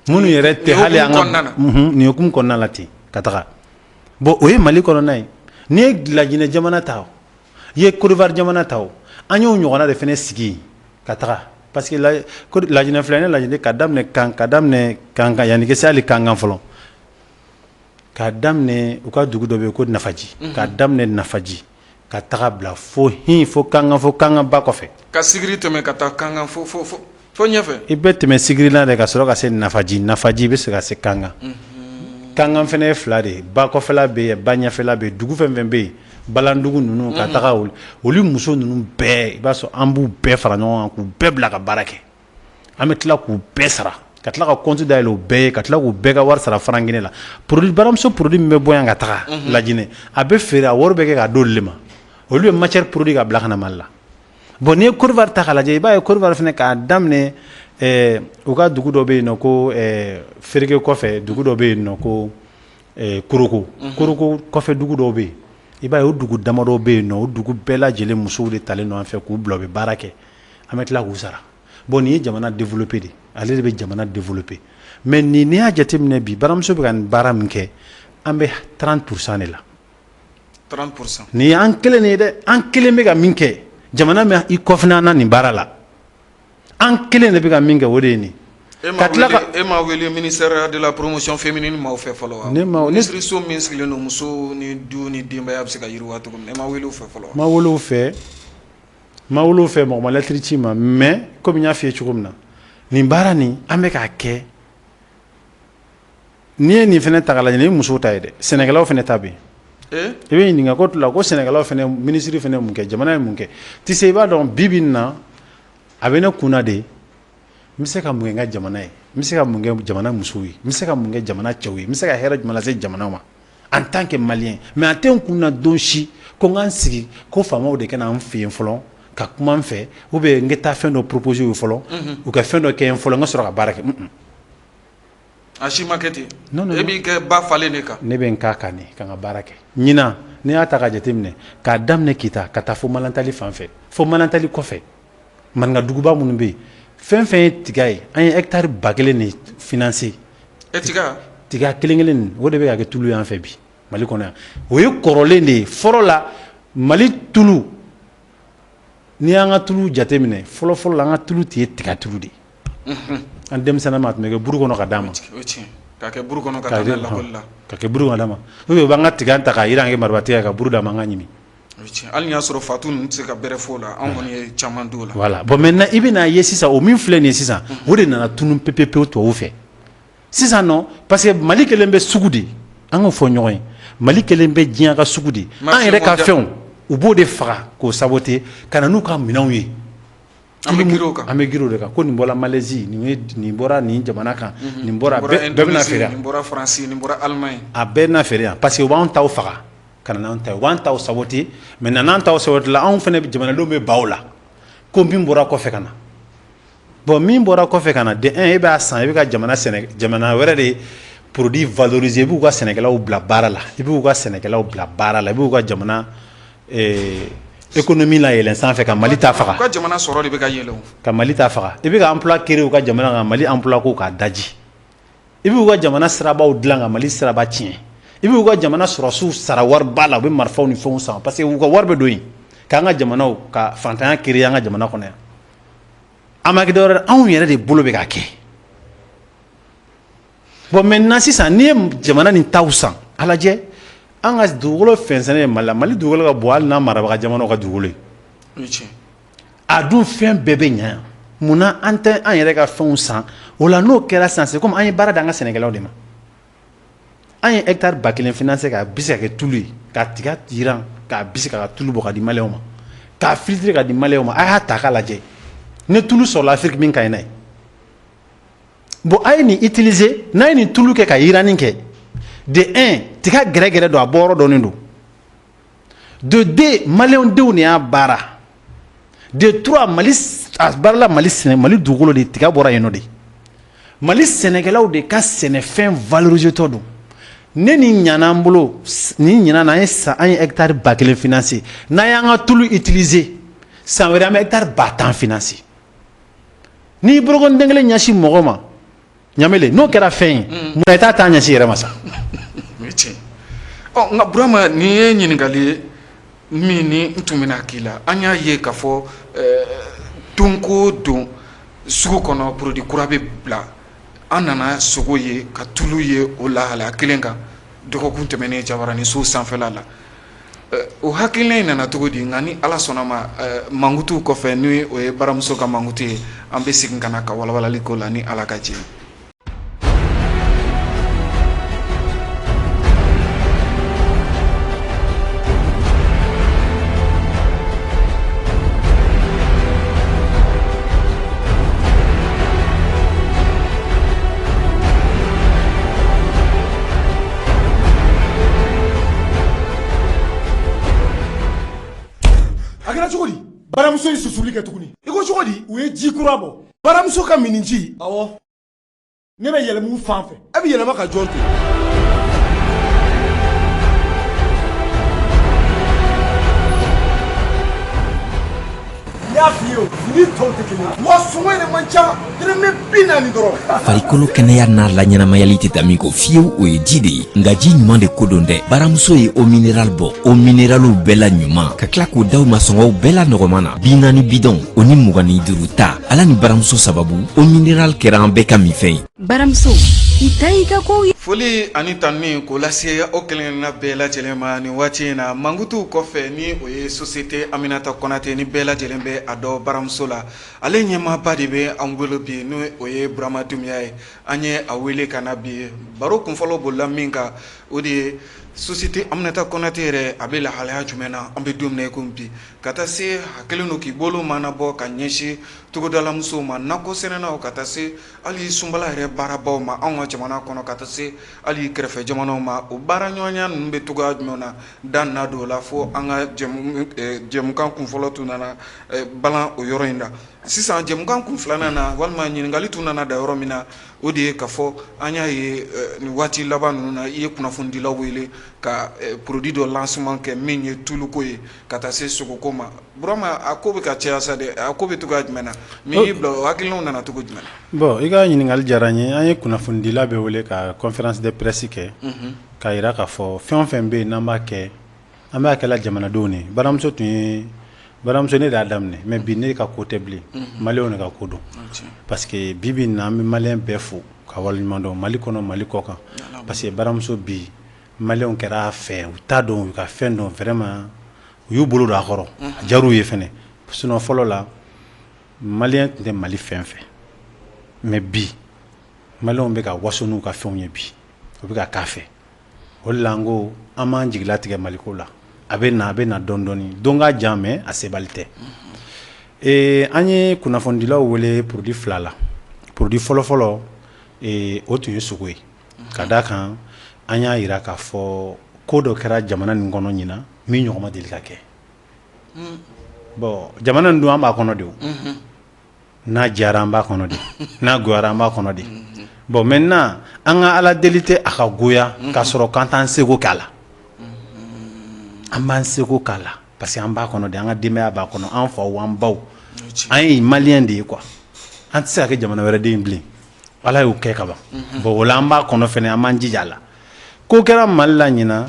Minnu yɛrɛ tɛ hali an ka nin hukumu kɔnɔna la ten ka taga. Bon, o ye Mali kɔnɔna ye. N'i ye Lajinɛ jamana ta, i ye Côte d'Ivoire jamana ta, an y'o ɲɔgɔnna de fana sigi ka taga, parce que Lajinɛ filɛ ne Lajinɛ ka daminɛ kan ka daminɛ Kankan, yanni ka se hali Kankan fɔlɔ, k'a daminɛ u ka dugu dɔ bɛ yen ko Nafaji, k'a daminɛ Nafaji ka taga bila fo hin fo Kankan, fo Kankan ba kɔfɛ. Ka Sigiri tɛmɛ ka taa Kankan fo fo fo ɲɛfɛ. I bɛ tɛmɛ Sigiri la de ka sɔrɔ ka se Nafaji. Nafaji, i bɛ se ka se Kankan. Kankan fana ye fila de ye, ba kɔfɛla bɛ yen, ba ɲɛfɛla bɛ yen, dugu fɛn fɛn bɛ yen, balandugu ninnu ka taga olu muso ninnu bɛɛ, i b'a sɔrɔ an b'u bɛɛ fara ɲɔgɔn kan k'u bɛɛ bila ka baara kɛ. An bɛ tila k'u bɛɛ sara, ka tila ka compte dayɛlɛ u bɛɛ ye, ka tila k'u bɛɛ ka wari sara franc Guinée la. Produit baramuso, produit min bɛ bɔ yan ka taga Lajinɛ, a bɛ feere, a wari bɛ kɛ k'a d'olu de ma. Olu bɛ matière produit ka bila ka na Mali la. Bon, n'i ye Côte d'Ivoire ta k'a lajɛ, i b'a ye Côte d'Ivoire fana, k'a daminɛ u ka dugu dɔ bɛ yen nɔ ko Fereke kɔfɛ, dugu dɔ bɛ yen nɔ ko Korhogo. Korhogo kɔfɛ dugu dɔw bɛ yen, i b'a ye o dugu damadɔ bɛ yen nɔ, o dugu bɛɛ lajɛlen musow de talen don an fɛ k'u bila, u bɛ baara kɛ, an bɛ tila k'u sara. Bon, nin ye jamana développer de, ale de bɛ jamana développer. Mais nin, n'i y'a jateminɛ bi, baramuso bɛ ka nin baara min kɛ, an bɛ 30% de la. 30%. Nin ye an kelen de ye dɛ, an kelen bɛ ka min kɛ. Jamana min i kɔfɛ na nin baara la, an kelen de bɛ ka min kɛ, o de ye nin. Ka tila ka e ma wele ministère de la promotion féminine maaw fɛ fɔlɔ wa? Ne ma. Minisiriso min sigilen don muso ni du ni denbaya bɛ se ka yiriwa cogo min na, e ma wele u fɛ fɔlɔ wa? Ma wele u fɛ, ma wele u fɛ, mɔgɔ ma lettre ci ma. Mais komi n y'a f'i ye cogo min na, nin baara nin, an bɛ k'a kɛ. N'i ye nin fana ta k'a lajɛ, nin ye musow ta ye dɛ, sɛnɛkɛlaw fana ta bɛ yen. I bɛ ɲininka ko la ko sɛnɛkɛlaw fana, minisiri fana mun kɛ, jamana ye mun kɛ? Tu sais, i b'a dɔn, bi bi in na, a bɛ ne kunna de, n bɛ se ka mun kɛ n ka jamana ye, n bɛ se ka mun kɛ jamana musow ye, n bɛ se ka mun kɛ jamana cɛw ye, n bɛ se ka hɛrɛ jumɛn lase jamana ma en tant que malien. Mais a tɛ n kun na don si ko n ka n sigi ko faamaw de ka na n fɛ yen fɔlɔ ka kuma n fɛ, ou bien n ka taa fɛn dɔ proposer u ye fɔlɔ, u ka fɛn dɔ kɛ n fɔlɔ, n ka sɔrɔ ka baara kɛ. A si ma kɛ ten? Non, non. E b'i kɛ ba falen de kan. Ne bɛ n k'a kan de ka n ka baara kɛ. Ɲinan, n'i y'a ta ka jateminɛ, k'a daminɛ Kita ka taa fo Malantali fan fɛ, fo Malantali kɔfɛ, maninka duguba minnu bɛ yen, fɛn fɛn ye tiga ye, an ye hectare 1000 de financer. E tiga? Tiga kelen kelen nin, o de bɛ ka kɛ tulu y'an fɛ bi Mali kɔnɔ yan. O ye kɔrɔlen de ye. Fɔlɔ la, Mali tulu, n'i y'an ka tulu jateminɛ, fɔlɔ fɔlɔ la, an ka tulu tun ye tiga tulu de ye. An denmisɛnnin, a tun bɛ kɛ buru kɔnɔ ka d'an ma. Ka kɛ buru kɔnɔ ka taa n'a ye lakɔli la. Ka kɛ buru kɔnɔ d'a ma, ou bien u b'an ka tiga ta k'a yiran kɛ marifa tigɛ ka buru d'an ma, an ka ɲimi. Hali y'a sɔrɔ fatu ninnu tɛ se ka bɛrɛ fɔ o la, an kɔni ye caman don o la. Voilà. Bon, maintenant, i bɛna ye sisan, o min filɛ nin ye sisan, o de nana tunun pewu pewu tubabuw fɛ sisan nɔ, parce que Mali kelen bɛ sugu de, an k'o fɔ ɲɔgɔn ye, Mali kelen bɛ diɲɛ ka sugu de. An yɛrɛ ka fɛnw, u b'o de faga k'o saboter ka na n'u ka minɛnw ye. An bɛ girin o kan. An bɛ girin o de kan ko nin bɔra Malaisie, nin bɔra nin jamana kan, nin bɔra, bɛɛ bɛna feere yan. Nin bɔra Faransi, nin bɔra Allemagne. A bɛɛ na feere yan, parce que u b'an taw faga ka na n'an ta ye, u b'an taw saboter. Maintenant, n'an taw saboter la, anw fana jamanadenw bɛ ban o la ko min bɔra kɔfɛ ka na. Bon, min bɔra kɔfɛ ka na, de un, e b'a san, i bɛ ka jamana sɛnɛ, jamana wɛrɛ de produit valoriser, i b'u ka sɛnɛkɛlaw bila baara la, i b'u ka sɛnɛkɛlaw bila baara la, i b'u ka jamana économie la yɛlɛn sanfɛ, ka Mali ta faga. U ka jamana sɔrɔ de bɛ ka yɛlɛ o. Ka Mali ta faga. I bɛ ka emploi créer u ka jamana kan, Mali emploi ko k'a daji. I b'u ka jamana sirabaw dilan, ka Mali siraba tiɲɛ. I b'u ka jamana sɔrɔsiw sara wariba la, u bɛ marifaw ni fɛnw san, parce que u ka wari bɛ don yen, k'an ka jamanaw ka fantanya créer an ka jamana kɔnɔ yan. A ma kɛ dɔwɛrɛ, anw yɛrɛ de bolo bɛ k'a kɛ. Bon, maintenant, sisan, n'i ye jamana nin taw san, a lajɛ, an ka dugukolo fɛnsɛnɛ ye Mali la, Mali dugukolo ka bon hali n'an marabaga jamanaw ka dugukolo ye. A dun fɛn bɛɛ bɛ ɲa yan. Munna an tɛ an yɛrɛ ka fɛnw san o la? N'o kɛra sisan, c'est comme an ye baara d'an ka sɛnɛkɛlaw de ma. An ye hectare 1000 financer k'a bisi ka kɛ tulu ye, ka tiga yiran k'a bisi ka tulu bɔ ka di maliyɛnw ma, k'a filtrer ka di maliyɛnw ma. A y'a ta k'a lajɛ, ni tulu sɔrɔla Afrique min ka ɲi n'a ye. Bon, a ye nin utiliser, n'a ye nin tulu kɛ ka yiranni kɛ, de un, tiga gɛrɛgɛrɛ don, a bɔyɔrɔ dɔnnen don, de deux, maliyɛnw denw de y'a baara, de trois, Mali a baarala Mali sɛnɛ, Mali dugukolo de, tiga bɔra yen nɔ de, Mali sɛnɛkɛlaw de ka sɛnɛfɛn valoriser tɔ don. Ne ni ɲana an bolo ni ɲinan na, an ye san, an ye hectare 1000 financer. N'an y'an ka tulu utiliser, san wɛrɛ an bɛ hectare 10 000 financer. N'i bolokoden kelen ɲɛsin mɔgɔ ma ɲamele, n'o kɛra fɛn ye, munna i t'a ta ɲɛsin yɛrɛ ma sa? Ɔ, nka Burama, nin ye ɲininkali ye min ni n tun bɛna k'i la. An y'a ye k'a fɔ don ko don sugu kɔnɔ, produit kura bɛ bila. An nana sogo ye ka tulu ye o lahalaya kelen kan dɔgɔkun tɛmɛnen Jabaranin so sanfɛla la. O hakilina in nana cogo di? Nka ni Ala sɔnna ma, mankutu kɔfɛ, ni o ye baramuso ka mankutu ye, an bɛ segin ka na ka walawalali k'o la ni Ala ka jɛ. Baramuso ye susuli kɛ tuguni. I ko cogo di? U ye ji kura bɔ. Baramuso ka minniji? Awɔ. Ne bɛ yɛlɛma u fan fɛ. E bɛ yɛlɛma ka jɔn to? N y'a f'i ye o, ni tɔw tɛ kelen ye. Wa sɔngɔ yɛrɛ man ca, dɔrɔmɛ 40 dɔrɔn. Farikolo kɛnɛya n'a laɲɛnamayali tɛ taa min kɔ fiyewu, o ye ji de ye. Nka ji ɲuman de ko don dɛ. Baramuso ye eau minérale bɔ, eau minéralew bɛɛ la ɲuman, ka tila k'o d'aw ma sɔngɔw bɛɛ la nɔgɔman na. 40 bidɔn o ni 25 ta. Ala ni baramuso sababu, eau minérale kɛra an bɛɛ ka minfɛn ye. Baramuso, i ta y'i ka kow ye. Foli ani tanuni k'o lase aw kelenkelenna bɛɛ lajɛlen ma nin waati in na. Mankutuw kɔfɛ, ni o ye société Aminata Konate ni bɛɛ lajɛlen bɛ a dɔn baramuso la, ale ɲɛmaaba de bɛ an bolo bi, n'o o ye Burama Dunbiya ye. An ye a wele ka na bi. Baro kunfɔlɔ bolila min kan, o de ye société Aminata Konate yɛrɛ, a bɛ lahalaya jumɛn na an bɛ don min na i komi bi, ka taa se a kɛlen don k'i bolo maanabɔ ka ɲɛsin togodalamusow ma, nakɔ sɛnɛnaw, ka taa se hali sunbala yɛrɛ baarabaw ma anw ka jamana kɔnɔ, ka taa se hali kɛrɛfɛ jamanaw ma. O baara ɲɔgɔnya ninnu bɛ cogoya jumɛn na? Da na don o la fo an ka jɛmukan kunfɔlɔ tun nana balan o yɔrɔ in na. Sisan jɛmukan kun filanan na, walima ɲininkali tun nana da yɔrɔ min na, o de ye k'a fɔ an y'a ye nin waati laban ninnu na, i ye kunnafonidilaw wele ka produit dɔ lancement kɛ min ye tuluko ye, ka taa se sogoko ma. Burama, a ko bɛ ka caya sa dɛ, a ko bɛ cogoya jumɛn na? Min y'i bila o hakilinaw nana cogo jumɛn na? Bon, i ka ɲininkali diyara n ye. An ye kunnafonidila bɛɛ wele ka conférence de presse kɛ k'a jira k'a fɔ fɛn o fɛn bɛ yen n'an b'a kɛ, an b'a kɛla jamanadenw de ye. Baramuso tun ye baramuso, ne de y'a daminɛ, mais bi ne ka ko tɛ bilen, maliyɛnw de ka ko don, parce que bi bi in na, an bɛ maliyɛn bɛɛ fo ka waleɲuman dɔn, Mali kɔnɔ, Mali kɔ kan, parce que baramuso bi, maliyɛnw kɛra a fɛ, u t'a dɔn, u ka fɛn dɔn, vraiment u y'u bolo don a kɔrɔ, a diyar'u ye fɛnɛ. Sinon fɔlɔ la, maliyɛn tun tɛ Mali fɛn fɛ, mais bi maliyɛnw bɛ ka waso n'u ka fɛnw ye bi, u bɛ ka k'a fɛ. O de la n ko an b'an jigilatigɛ Maliko la, a bɛ na, a bɛ na dɔɔni dɔɔni, don ka jan, mais a sebali tɛ. An ye kunnafonidilaw wele produit fila la. Produit fɔlɔfɔlɔ, o tun ye sogo ye, ka d'a kan an y'a jira k'a fɔ ko dɔ kɛra jamana nin kɔnɔ ɲinan min ɲɔgɔn ma deli ka kɛ. Bon, jamana nin dun, an b'a kɔnɔ de, o n'a diyara an b'a kɔnɔ de, n'a goyara an b'a kɔnɔ de. Bon, maintenant an ka Ala deli tɛ a ka goya k'a sɔrɔ k'an t'an seko k'a la. An b'an seko k'a la parce que an b'a kɔnɔ de, an ka denbaya b'a kɔnɔ, an faw, an baw, an ye maliyɛn de ye quoi. An tɛ se ka kɛ jamana wɛrɛ den bilen, Ala y'o kɛ ka ban. Bon, o la an b'a kɔnɔ fɛnɛ, an b'an jija a la. Ko kɛra Mali la ɲinan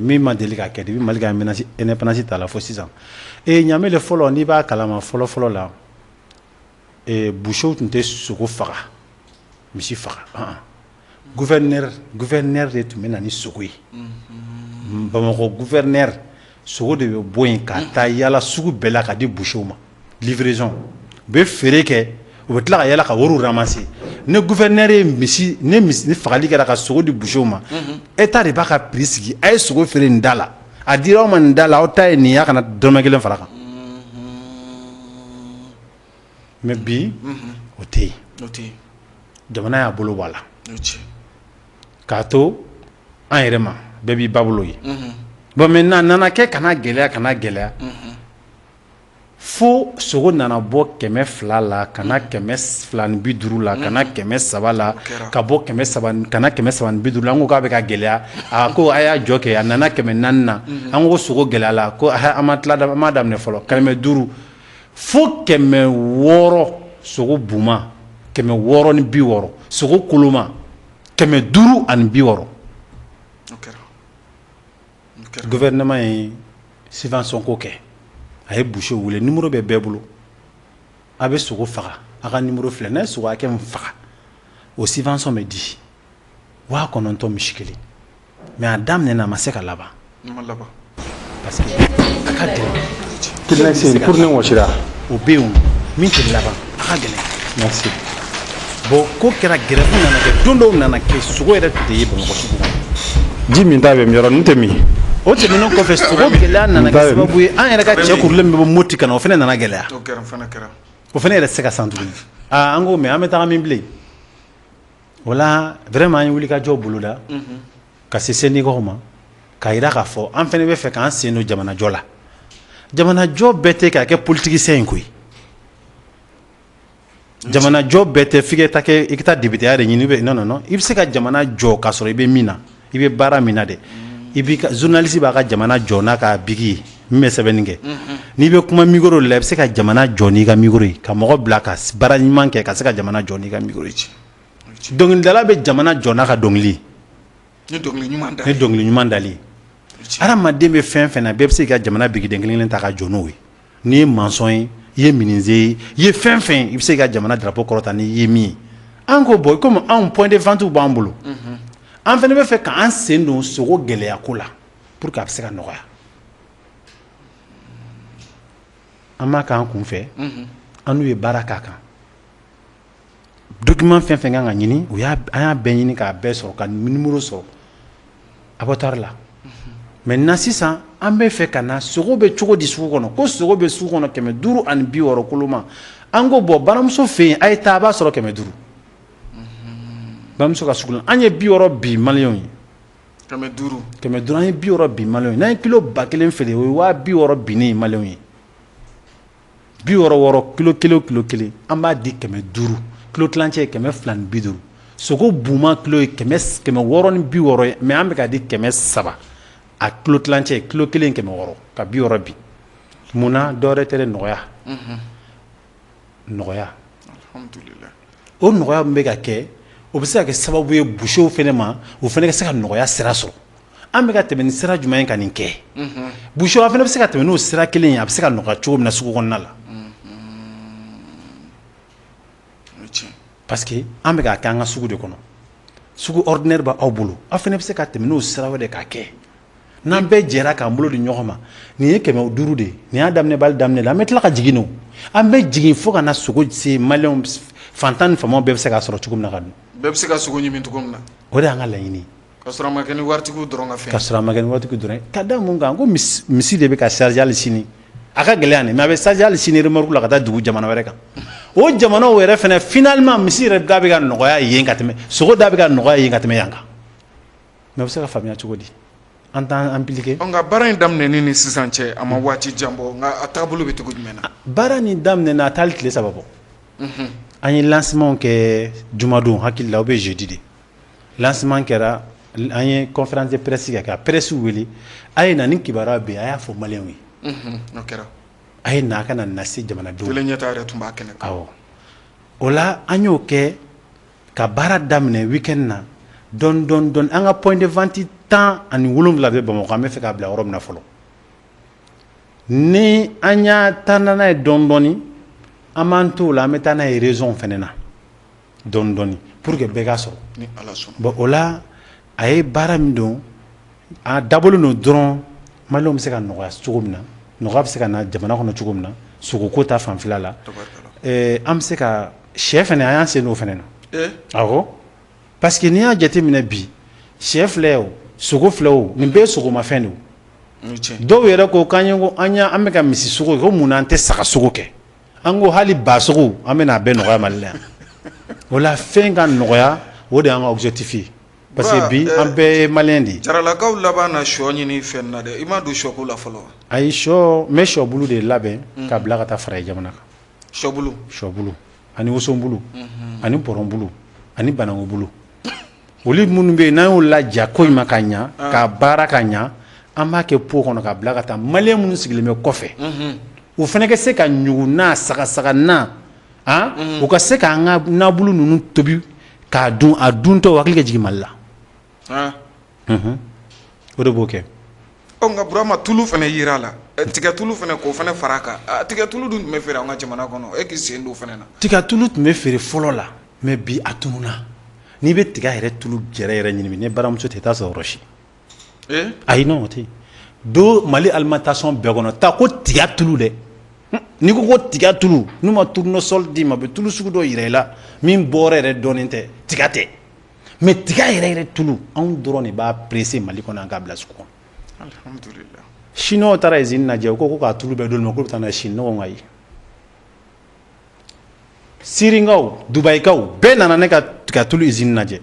min ma deli ka kɛ depuis Mali ka indépendance ta la fo sisan. Ɲamele, fɔlɔ, n'i b'a kalama, fɔlɔ fɔlɔ la, boucherw tun tɛ sogo faga, misi faga. Gouverneur, gouverneur de tun bɛ na ni sogo ye. Bamakɔ gouverneur, sogo de bɛ bɔ yen ka taa yala sugu bɛɛ la ka di boucherw ma, livraison. U bɛ feere kɛ, u bɛ tila ka yala ka wariw ramasser. Ni gouverneur ye misi ni misi ni fagali kɛra ka sogo di boucherw ma, État de b'a ka prix sigi: a ye sogo feere nin da la, a dira aw ma nin da la, aw ta ye nin ye, a kana dɔrɔmɛ kelen fara kan. Mais bi o tɛ yen, jamana y'a bolo bɔ a la k'a to an yɛrɛ ma, bɛɛ b'i ba bolo ye. Bon, maintenant nana kɛ ka na gɛlɛya, ka na gɛlɛya fo sogo nana bɔ 200 la ka na 250 la, ka na 300 la, ka bɔ 300 ka na 350 la. An ko k'a bɛ ka gɛlɛya, a ko a y'a jɔ kɛ, a nana 400 na. An ko sogo gɛlɛyala, ko an ma tila, an ma daminɛ fɔlɔ, 500 fo 600, sogo buma 660, sogo koloma 560. Gouvernement ye subvention ko kɛ, a ye boucher wele, numéro bɛ bɛɛ bolo, a bɛ sogo faga, a ka numéro filɛ, n'a ye sogo hakɛ min faga, o subvention bɛ di, 9000 misi kelen. Mais a daminɛ, a ma se ka laban parce que a ka gɛlɛn. Pour ne wɔsira. O bɛ yen, min tɛ laban, a ka gɛlɛn. Merci. Bon, ko kɛra, grève nana kɛ, don dɔw nana kɛ, sogo yɛrɛ tun tɛ ye Bamakɔ sugu kɔnɔ. Ji min ta bɛ yɔrɔ ninnu tɛ min. O tɛmɛnen kɔfɛ, sogo gɛlɛya nana kɛ sababu ye, an yɛrɛ ka cɛ kurulen min bɛ bɔ Moti ka na, o fana nana gɛlɛya, o fana yɛrɛ tɛ se ka san tuguni. Aa, an ko mais an bɛ taga min bilen? O la vraiment an ye wulikajɔ boloda ka se syndicats ma, k'a jira k'a fɔ an fana bɛ fɛ k'an sen don jamanajɔ la. Jamanajɔ bɛɛ tɛ k'a kɛ politicien ye koyi. Jamanajɔ bɛɛ tɛ f'i ka taa kɛ i ka taa députéya de ɲini non non non i bɛ se ka jamana jɔ k'a sɔrɔ i bɛ min na i bɛ baara min na dɛ i b'i ka journaliste b'a ka jamana jɔ n'a ka bic ye min bɛ sɛbɛnni kɛ n'i bɛ kuma micro de la i bɛ se ka jamana jɔ n'i ka micro ye ka mɔgɔ bila ka baara ɲuman kɛ ka se ka jamana jɔ n'i ka micro ye dɔnkilidala bɛ jamana jɔ n'a ka dɔnkili ni dɔnkili ɲuman dali ye hadamaden bɛ fɛn fɛn na bɛɛ bɛ se ka jamana bigiden kelen kelen ta ka jɔ n'o ye n'i ye maçon ye i ye menuisier ye i ye fɛn fɛn i bɛ se ka jamana drapeau kɔrɔta n'i ye min ye an ko bon komi anw point de vente b'an bolo an fana bɛ fɛ k'an sen don sogo gɛlɛya ko la pour que a bɛ se ka nɔgɔya an b'a k'an kun fɛ an n'u ye baara k'a kan document fɛn fɛn kan ka ɲini u y'a an y'a bɛɛ ɲini k'a bɛɛ sɔrɔ ka numéro sɔrɔ abattoir la maintenant sisan an bɛ fɛ ka na sogo bɛ cogo di sugu kɔnɔ ko sogo bɛ sugu kɔnɔ 560 koloma an ko bon baramuso fɛ yen a ye taa a b'a sɔrɔ 500 baramuso ka sugu la an ye 60 bin maliyɛnw ye 500 500 an ye 60 bin maliyɛnw ye n'an ye kilo 1000 feere o ye 60 000 binnen ye maliyɛnw ye 66 kilo kelen o kilo kelen an b'a di 500 kilo tilancɛ ye 250 sogo buma kilo ye 660 ye mais an bɛ k'a di 300 a kilo tilancɛ kilo kelen 600 ka 60 bin munna dɔwɛrɛ tɛ dɛ nɔgɔya nɔgɔya o nɔgɔya min bɛ ka kɛ o bɛ se ka kɛ sababu ye boucherw fana ma o fana ka se ka nɔgɔya sira sɔrɔ an bɛ ka tɛmɛ ni sira jumɛn ye ka nin kɛ boucher fana bɛ se ka tɛmɛ n'o sira kelen ye a bɛ se ka nɔgɔya cogo min na sugu kɔnɔna la parce que an bɛ k'a kɛ an ka sugu de kɔnɔ sugu ordinaire b'aw bolo aw fana bɛ se ka tɛmɛ n'o sira wɛrɛ k'a kɛ n'an bɛɛ jɛra k'an bolo di ɲɔgɔn ma nin ye 500 de ye nin y'a daminɛ bali daminɛ la an bɛ tila ka jigin o an bɛ jigin fo ka na sogo se maliyɛnw fantan ni faamaw bɛɛ bɛ se k'a sɔrɔ cogo min na ka dun bɛɛ bɛ se ka sogo ɲimi cogo min na o de y'an ka laɲini ye Ka sɔrɔ a ma kɛ ni waritigiw dɔrɔn ka fɛn ka sɔrɔ a ma kɛ ni waritigiw dɔrɔn ye ka da mun kan ko misi de bɛ ka charger hali sini a ka gɛlɛn yan mais a bɛ charger hali sini remorque la ka taa dugu jamana wɛrɛ kan o jamanaw yɛrɛ fana finalement misi yɛrɛ da bɛ ka nɔgɔya yen ka tɛmɛ sogo da bɛ ka nɔgɔya yen ka tɛmɛ yan kan mais o bɛ se ka faamuya cogo di an t'an impliquer nka baara in daminɛni ni sisan cɛ a ma waati jan bɔ nka a taabolo bɛ cogo jumɛn na baara nin daminɛna a tɛ hali tile 3 bɔ an ye lancement kɛ jumadon hakili la ou bien jeudi de lancement kɛra an ye conférence de presse kɛ ka presse wele a ye na ni kibaruya bɛ yen a y'a fɔ maliyɛnw ye o kɛra a ye na a ka na lase jamanadenw télé ɲɛta yɛrɛ tun b'a kɛnɛ kan awɔ o la an y'o kɛ ka baara daminɛ week-end na dɔɔni dɔɔni dɔɔni an ka point de vente 17 bɛ Bamakɔ an bɛ fɛ k'a bila yɔrɔ min na fɔlɔ ni an y'a taa n'a ye dɔɔni dɔɔni an b'an t'o la an bɛ taa n'a ye région fana na dɔɔni dɔɔni pour que bɛɛ k'a sɔrɔ ni Ala sɔnna bon o la a ye baara min don a dabɔlen don dɔrɔn maliyɛnw bɛ se ka nɔgɔya cogo min na nɔgɔya bɛ se ka na jamana kɔnɔ cogo min na sogoko ta fanfɛla la an bɛ se ka sɛ fana an y'an sen don o fana na awɔ parce que n'i y'a jateminɛ bi sɛ filɛ o sogo filɛ o nin bɛɛ ye sogomafɛn de ye dɔw yɛrɛ ko k'an ye ko an bɛ ka misi sogo ko mun na an tɛ saga sogo kɛ an ko hali ba sogo an bɛna a bɛɛ nɔgɔya Mali la yan o la fɛn ka nɔgɔya o de y'an ka objectif ye parce que bi an bɛɛ ye maliyɛn de ye. Jaralakaw laban na sɔ ɲini fɛn na dɛ i ma don sɔko la fɔlɔ wa? Ayi sɔ n bɛ sɔbulu de labɛn ka bila ka taa farajɛ jamana kan. Sɔbulu sɔbulu ani wosonbulu ani pɔrɔnbulu ani banankubulu olu minnu bɛ yen n'an y'o laja ko ɲuman ka ɲa k'a baara ka ɲa an b'a kɛ pot kɔnɔ ka bila ka taa maliyɛn minnu sigilen bɛ kɔfɛ u fana ka se ka ɲugu na sagasaga na u ka se k'an ka nabulu ninnu tobi k'a dun a duntɔ u hakili ka jigin Mali la o de b'o kɛ ɔ nka Burama tulu fana yera a la tiga tulu fana k'o fana fara a kan tiga tulu dun tun bɛ feere an ka jamana kɔnɔ e k'i sen don o fana na tiga tulu tun bɛ feere fɔlɔ la mais bi a tununna n'i bɛ tiga yɛrɛ tulu yɛrɛ yɛrɛ ɲini ni baramuso tɛ i t'a sɔrɔ yɔrɔ si ayi non o tɛ yen don Mali alimentation bɛɛ kɔnɔ taa ko tiga tulu dɛ n'i ko ko tiga tulu n'u ma tournesol d'i ma u bɛ tulu sugu dɔ yira i la min bɔra yɛrɛ dɔnnen tɛ tiga tɛ mais tiga yɛrɛ yɛrɛ tulu anw dɔrɔn de b'a presser Mali kɔnɔ yan k'a bila sugu kɔnɔ alihamudulila chinois taara usine lajɛ u ko ko k'a tulu bɛɛ d'olu ma k'u bɛ taa n'a ye Chine ne ko n ko ayi Sirinkaw Dubayikaw bɛɛ nana ne ka tiga tulu usine lajɛ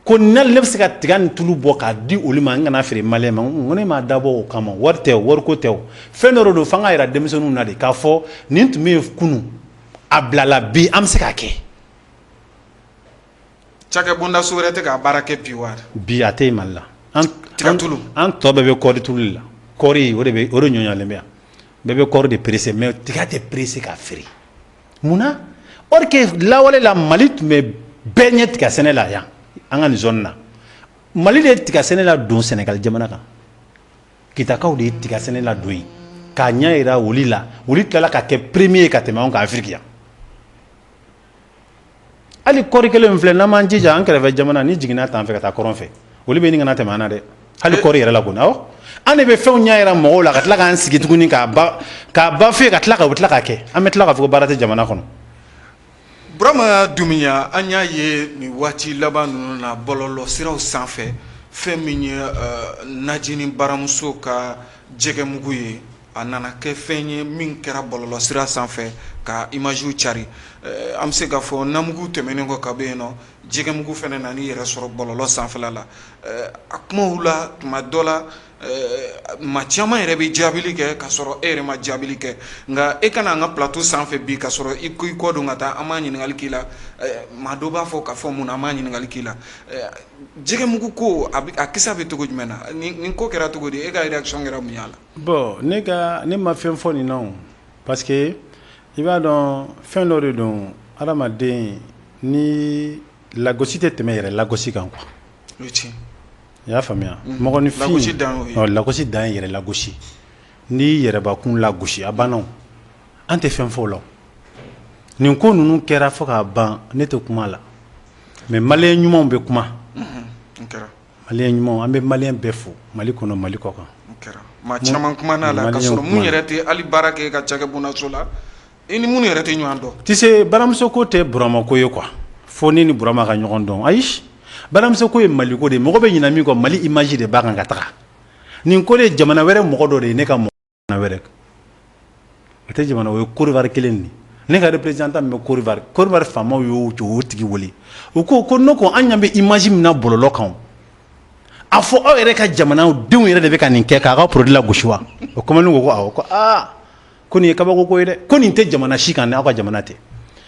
Ko ne bɛ se ka tiga ni tulu bɔ k'a di olu ma, n kana feere malien ma. N ko ne m'a dabɔ o kama, wari tɛ, wariko tɛ. O fɛn dɔ de don, f'an k'a yira denmisɛnninw na de k'a fɔ nin tun bɛ yen kunun, a bilala bi, an bɛ se k'a kɛ. Cakɛbonda so wɛrɛ tɛ k'a baara kɛ bi wa? Bi a tɛ yen Mali la. An tigatulu an tɔ bɛɛ bɛ kɔɔri tulu de la. Kɔɔri, o de bɛ, o de ɲɔɲɔlen bɛ yan. Bɛɛ bɛ kɔɔri de presser, mais tiga tɛ presser ka feere. Munna? Or que lawale la, Mali tun bɛ bɛɛ ɲɛ tiga sɛnɛ la yan, an ka nin zone na. Mali de ye tiga sɛnɛ la don Sénégal jamana kan. Kitakaw de ye tiga sɛnɛ la don yen k'a ɲɛ yira olu la. Olu tilala ka kɛ premier ye ka tɛmɛ anw kan Afrique yan. Hali kɔɔri kelen filɛ, n'an m'an jija, an kɛrɛfɛ jamana ni jiginna tan fɛ ka taa kɔrɔn fɛ, olu bɛ ɲini ka na tɛmɛ an na dɛ, hali kɔɔri yɛrɛ la kɔni. Awɔ, an de bɛ fɛnw ɲɛ yira mɔgɔw la ka tila k'an sigi tuguni k'a ba k'a ba fɛ ka tila ka u bɛ tila k'a kɛ, an bɛ tila k'a fɔ ko baara tɛ jamana kɔnɔ. Burama Dunbiya, an y'a ye nin waati laban ninnu na bɔlɔlɔ siraw sanfɛ, fɛn min ye najini baramuso ka jɛgɛmugu ye, a nana kɛ fɛn ye min kɛra bɔlɔlɔ sira sanfɛ ka imagew cari. An bɛ se k'a fɔ namugu tɛmɛnen kɔ ka bɔ yen nɔ, jɛgɛmugu fana nana i yɛrɛ sɔrɔ bɔlɔlɔ sanfɛla la. A kumaw la, tuma dɔ la, maa caman yɛrɛ bɛ jaabili kɛ ka sɔrɔ e yɛrɛ ma jaabili kɛ. Nka e ka na an ka plateau sanfɛ bi ka sɔrɔ i ko i kɔ don ka taa, an m'a ɲininkali k'i la. Maa dɔ b'a fɔ k'a fɔ mun na an m'a ɲininkali k'i la. Jɛgɛmugu ko, a kisa bɛ cogo jumɛn na? Nin ko kɛra cogo di? E ka réaction kɛra mun y'a la? Bon, ne ka ne ma fɛn fɔ nin na o, parce que i b'a dɔn, fɛn dɔ de don, adamaden ni lagosi tɛ tɛmɛ yɛrɛ lagosi kan quoi. I y'a faamuya? Mɔgɔninfin, lagosi dan y'o ye. Lagosi dan ye yɛrɛ lagosi. N'i yɛrɛbakun lagosi, a banna o. An tɛ fɛn fɔ o la o. Nin ko ninnu kɛra fo k'a ban, ne tɛ kuma la, mais malien ɲumanw bɛ kuma. Malien ɲumanw, an bɛ malien bɛɛ fo, Mali kɔnɔ, Mali kɔ kan. Maa caman kumana la ka sɔrɔ mun yɛrɛ tɛ hali baara kɛ ka cakɛbondaso la, i ni minnu yɛrɛ tɛ ɲɔgɔn dɔn. Tu sais, baramuso ko tɛ Burama ko ye quoi, fo ne ni Burama ka ɲɔgɔn dɔn. Ayi, baramuso ko ye Mali ko de ye. Mɔgɔ bɛ ɲinɛ min kɔ, Mali image de b'a kan ka taga. Nin ko de ye jamana wɛrɛ mɔgɔ dɔ de ye, ne ka mɔgɔ wɛrɛ o tɛ jamana, o ye Côte d'Ivoire kelen de. Ne ka représentant min bɛ Côte d'Ivoire, Côte d'Ivoire faamaw y'o o tigi wele, u ko ko ne ko an ɲɛ bɛ image min na bɔlɔlɔ kan, a fɔ aw yɛrɛ ka jamana denw yɛrɛ de bɛ ka nin kɛ k'a ka produit lagosi wa? O kamalen ko ko awɔ, ko aa, ko nin ye kabako ko ye dɛ, ko nin tɛ jamana si kan ni aw ka jamana tɛ.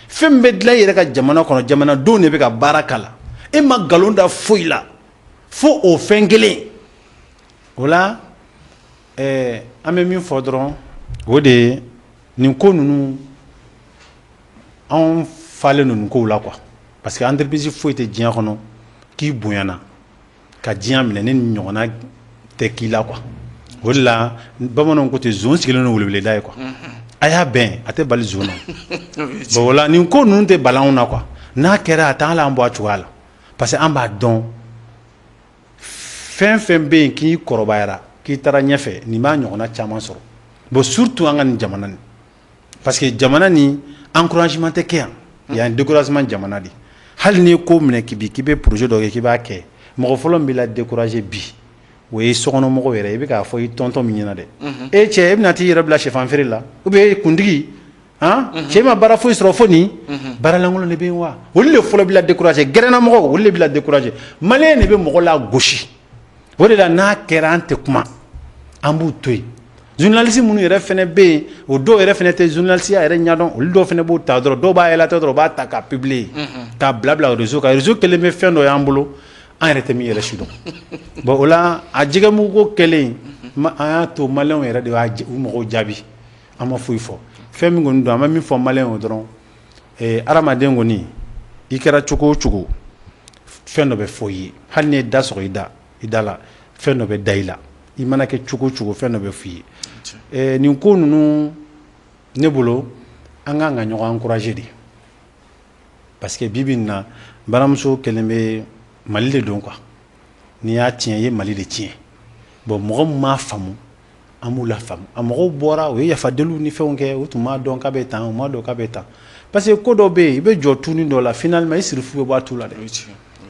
Fɛn min bɛ dilan i yɛrɛ ka jamana kɔnɔ, jamanadenw de bɛ ka baara k'a la, e ma nkalon da foyi la fo o fɛn kelen o la. An bɛ min fɔ dɔrɔn, o de ye nin ko ninnu, anw falen ninnu kow la quoi, parce que entreprise foyi tɛ diɲɛ kɔnɔ k'i bonyana ka diɲɛ minɛ ni nin ɲɔgɔnna tɛ k'i la quoi. O de la bamananw ko ten, zon sigilen don weleweleda ye quoi. A y'a bɛn, a tɛ bali zon na. Bon, o la nin ko ninnu tɛ bali anw na quoi. N'a kɛra, a t'an la, an bɔ a cogoya la, parce que an b'a dɔn, fɛn fɛn bɛ yen k'i kɔrɔbayara, k'i taara ɲɛfɛ, nin b'a ɲɔgɔnna caman sɔrɔ. Bon, surtout an ka nin jamana nin, parce que jamana nin, encouragement tɛ kɛ yan. Yan découragement jamana de. Hali n'i ye ko minɛ k'i bi k'i bɛ projet dɔ kɛ k'i b'a kɛ, mɔgɔ fɔlɔ min b'i la décourager bi, o ye sokɔnɔmɔgɔw yɛrɛ. I bɛ k'a fɔ i tonton min ɲɛna dɛ, e cɛ, e bɛna t'i yɛrɛ bila sɛfan feere la, ou bien kuntigi han, cɛ ma baara foyi sɔrɔ fo nin baara lankolon de bɛ yen wa? Olu de fɔlɔ b'i la décourager. Gɛrɛnna mɔgɔw, olu de b'i la décourager. Malien de bɛ mɔgɔ la gosi. O de la n'a kɛra, an tɛ kuma, an b'u to yen. Journaliste minnu yɛrɛ fɛnɛ bɛ yen, o dɔw yɛrɛ fɛnɛ tɛ journaliste ya yɛrɛ ɲɛdɔn. Olu dɔw fɛnɛ b'o ta dɔrɔn, dɔw b'a yɛlɛtɔ dɔrɔn, u b'a ta k'a publier, k'a bila bila réseau kan. Réseau kɛlen bɛ fɛn dɔ y'an bolo, an yɛrɛ tɛ min yɛrɛ si dɔn. Bon, o la a jɛgɛmugu ko kɛlen, an y'a to maliyɛnw yɛrɛ de b'a u mɔgɔw jaabi. An ma foyi fɔ. Fɛn min kɔni don, an bɛ min fɔ maliyɛnw ye dɔrɔn, hadamaden kɔni, i kɛra cogo o cogo, fɛn dɔ bɛ fɔ i ye. Hali n'i ye da sɔgɔ i da la, fɛn dɔ bɛ da i la. I mana kɛ cogo o cogo, fɛn dɔ bɛ f'i ye. Nin ko ninnu, ne bolo, an kan ka ɲɔgɔn encourager de, parce que bi bi in na, baramuso kɛlen bɛ Mali de don quoi. N'i y'a tiɲɛ, i ye Mali de tiɲɛ. Bon, mɔgɔ min m'a faamu, an b'u la faamu. A mɔgɔw bɔra, u ye yafadeliw ni fɛnw kɛ, u tun m'a dɔn k'a bɛ tan, u m'a dɔn k'a bɛ tan, parce que ko dɔ bɛ yen, i bɛ jɔ tuuni dɔ la, finalement i sirifu bɛ bɔ a tu la dɛ.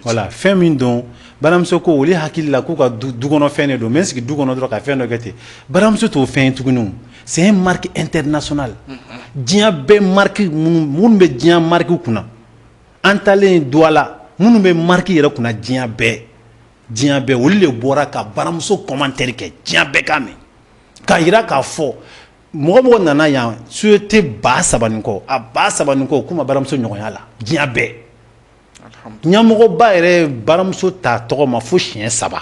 Voilà, fɛn min don, baramuso ko, olu hakili la k'u ka du kɔnɔ fɛn de don, n bɛ n sigi du kɔnɔ dɔrɔn ka fɛn dɔ kɛ ten. Baramuso t'o fɛn ye tuguni, c'est une marque internationale. Diɲɛ bɛɛ marque minnu bɛ diɲɛ marque kunna, an taalen Douala, Minnu bɛ marque yɛrɛ kunna diɲɛ bɛɛ, diɲɛ bɛɛ, olu de bɔra ka baramuso commentaire kɛ diɲɛ bɛɛ k'a mɛn, k'a jira k'a fɔ mɔgɔ mɔgɔ nana yan société 3000 ni kɔ, a 3000 ni kɔ, k'u ma baramuso ɲɔgɔnya la diɲɛ bɛɛ. Ɲɛmɔgɔba yɛrɛ ye baramuso ta tɔgɔ ma fo siɲɛ saba,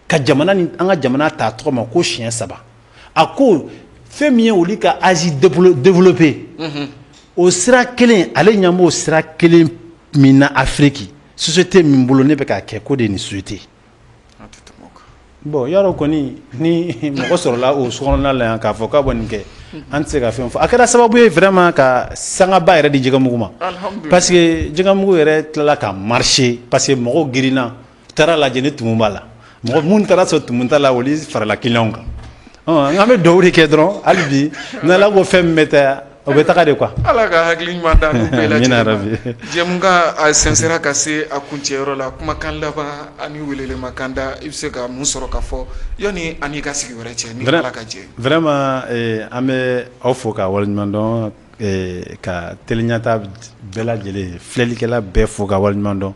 ka jamana ni an ka jamana ta tɔgɔ ma ko siɲɛ saba. A ko fɛn min ye olu ka Asie développer, o sira kelen, ale ɲɛ b'o sira kelen min na Afrique, société min bolo ne bɛ k'a kɛ, k'o de ye nin société. Bon, yarɔ kɔni, ni mɔgɔ sɔrɔla o sokɔnɔna la yan k'a fɔ k'a bɔ nin kɛ, an tɛ se ka fɛn fɔ. A kɛra sababu ye vraiment ka sangaba yɛrɛ di jɛgɛmugu ma, parce que jɛgɛmugu yɛrɛ tilala ka marcher, parce que mɔgɔw girinna taara lajɛ ni tumu b'a la. Mɔgɔ minnu taara sɔrɔ tumu t'a la, olu farala client kan. An bɛ dugawu de kɛ dɔrɔn hali bi, n'Ala ko fɛn min bɛ taa, o bɛ taga de quoi. Ala ka hakili ɲuman d'an n'u bɛɛ lajɛlen ma. Jɛmukan a sɛnsɛnra ka se a kuncɛyɔrɔ la. Kumakan laban ani welemakan da, i bɛ se ka mun sɔrɔ ka fɔ yanni an n'i ka sigi wɛrɛ cɛ, ni Ala ka jɛ? Vraiment, an bɛ aw fo ka waleɲuman dɔn, ka Télé Ɲɛta bɛɛ lajɛlen filɛlikɛla bɛɛ fo ka waleɲuman dɔn.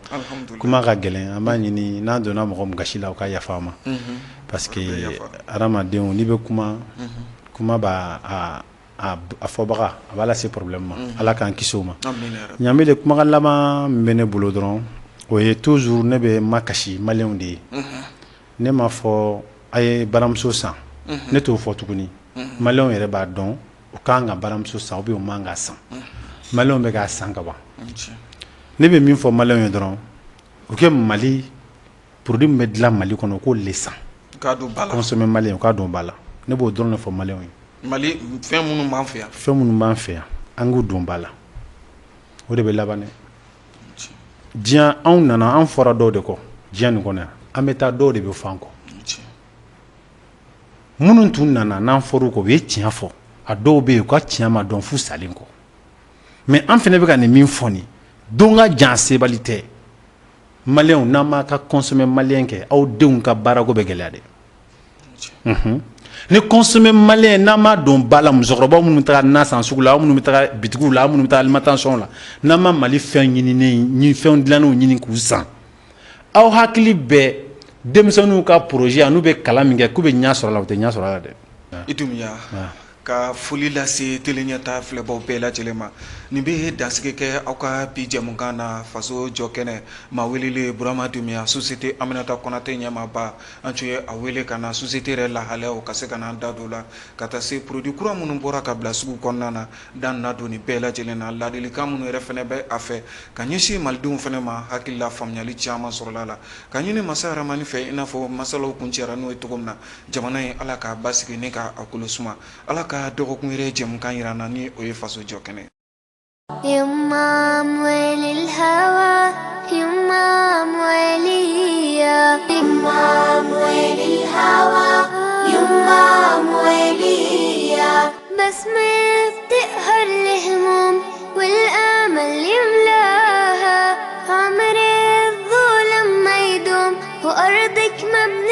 Kuma ka gɛlɛn, an b'a ɲini n'an donna mɔgɔ min gasi la, o ka yafa an ma, parce que hadamadenw, n'i bɛ kuma, kuma b'a a fɔbaga a b'a lase problème ma. Ala k'an kisi o ma. Ɲamile, kumakan laban min bɛ ne bolo dɔrɔn, o ye toujours ne bɛ ma kasi maliyɛnw de ye. Ne m'a fɔ a ye baramuso san, ne t'o fɔ tuguni. Maliyɛnw yɛrɛ b'a dɔn u kan ka baramuso san ou bien u man ka san. Maliyɛnw bɛ k'a san ka ban. Ne bɛ min fɔ maliyɛnw ye dɔrɔn, u kɛ Mali produit min bɛ dilan Mali kɔnɔ, u k'o le san, consommer malien, u k'a don ba la. Ne b'o dɔrɔn de fɔ maliyɛnw ye. Mali fɛn minnu b'an fɛ yan, fɛn minnu b'an fɛ yan, an k'u don ba la, o de bɛ laban dɛ. Diɲɛ, anw nana, an fɔra dɔw de kɔ diɲɛ nin kɔnɔ yan, an bɛ taa, dɔw de bɛ fɔ an kɔ. Minnu tun nana n'an fɔr'u kɔ, u ye tiɲɛ fɔ. A dɔw bɛ yen, u ka tiɲɛ ma dɔn f'u salen kɔ. Mais an fana bɛ ka nin min fɔ nin don ka jan, sebali tɛ. Maliyɛnw, n'an m'a ka consommer malien kɛ, aw denw ka baarako bɛ gɛlɛya dɛ. Ni consommer malien, n'an m'a don ba la, musokɔrɔbaw minnu bɛ taga na san sugu la, aw minnu bɛ taga bitigiw la, aw minnu bɛ taa alimentation la, n'an ma Mali fɛn ɲininen, fɛn dilannenw ɲini k'u san, aw hakili bɛ denmisɛnninw ka projet n'u bɛ kalan min kɛ k'u bɛ ɲɛ sɔrɔ a la, u tɛ ɲɛ sɔrɔ a la dɛ. I Dunbiya, ka foli lase Télé Ɲɛta filɛbaw bɛɛ lajɛlen ma. Nin bɛ dansigi kɛ aw ka bi jɛmukan na, Faso Jɔ Kɛnɛ. Maa welelen, Burama Dunbiya, société Aminata Konate ɲɛmaaba. An tun ye a wele ka na société yɛrɛ lahalayaw ka se ka n'an da don la, ka taa se produit kura minnu bɔra ka bila sugu kɔnɔna na, da na don nin bɛɛ lajɛlen na, ladilikan minnu yɛrɛ fana bɛ a fɛ ka ɲɛsin malidenw fana ma. Hakili la, faamuyali caman sɔrɔla la. Ka ɲini masa Haramani fɛ, i n'a fɔ masalaw kuncɛra n'o ye cogo min na, jamana in, Ala k'a basigi ni k'a kolo suma. Ala ka dɔgɔkun yɛrɛ jɛmukan jira na, ni o ye Faso Jɔ Kɛnɛ. يما أموال الهوى، يما أموالية، يما أموال الهوى، يما أموالية. بسمة بتقهر الهموم والآمل يملاها، عمر الظلم ما يدوم وأرضك مبنية.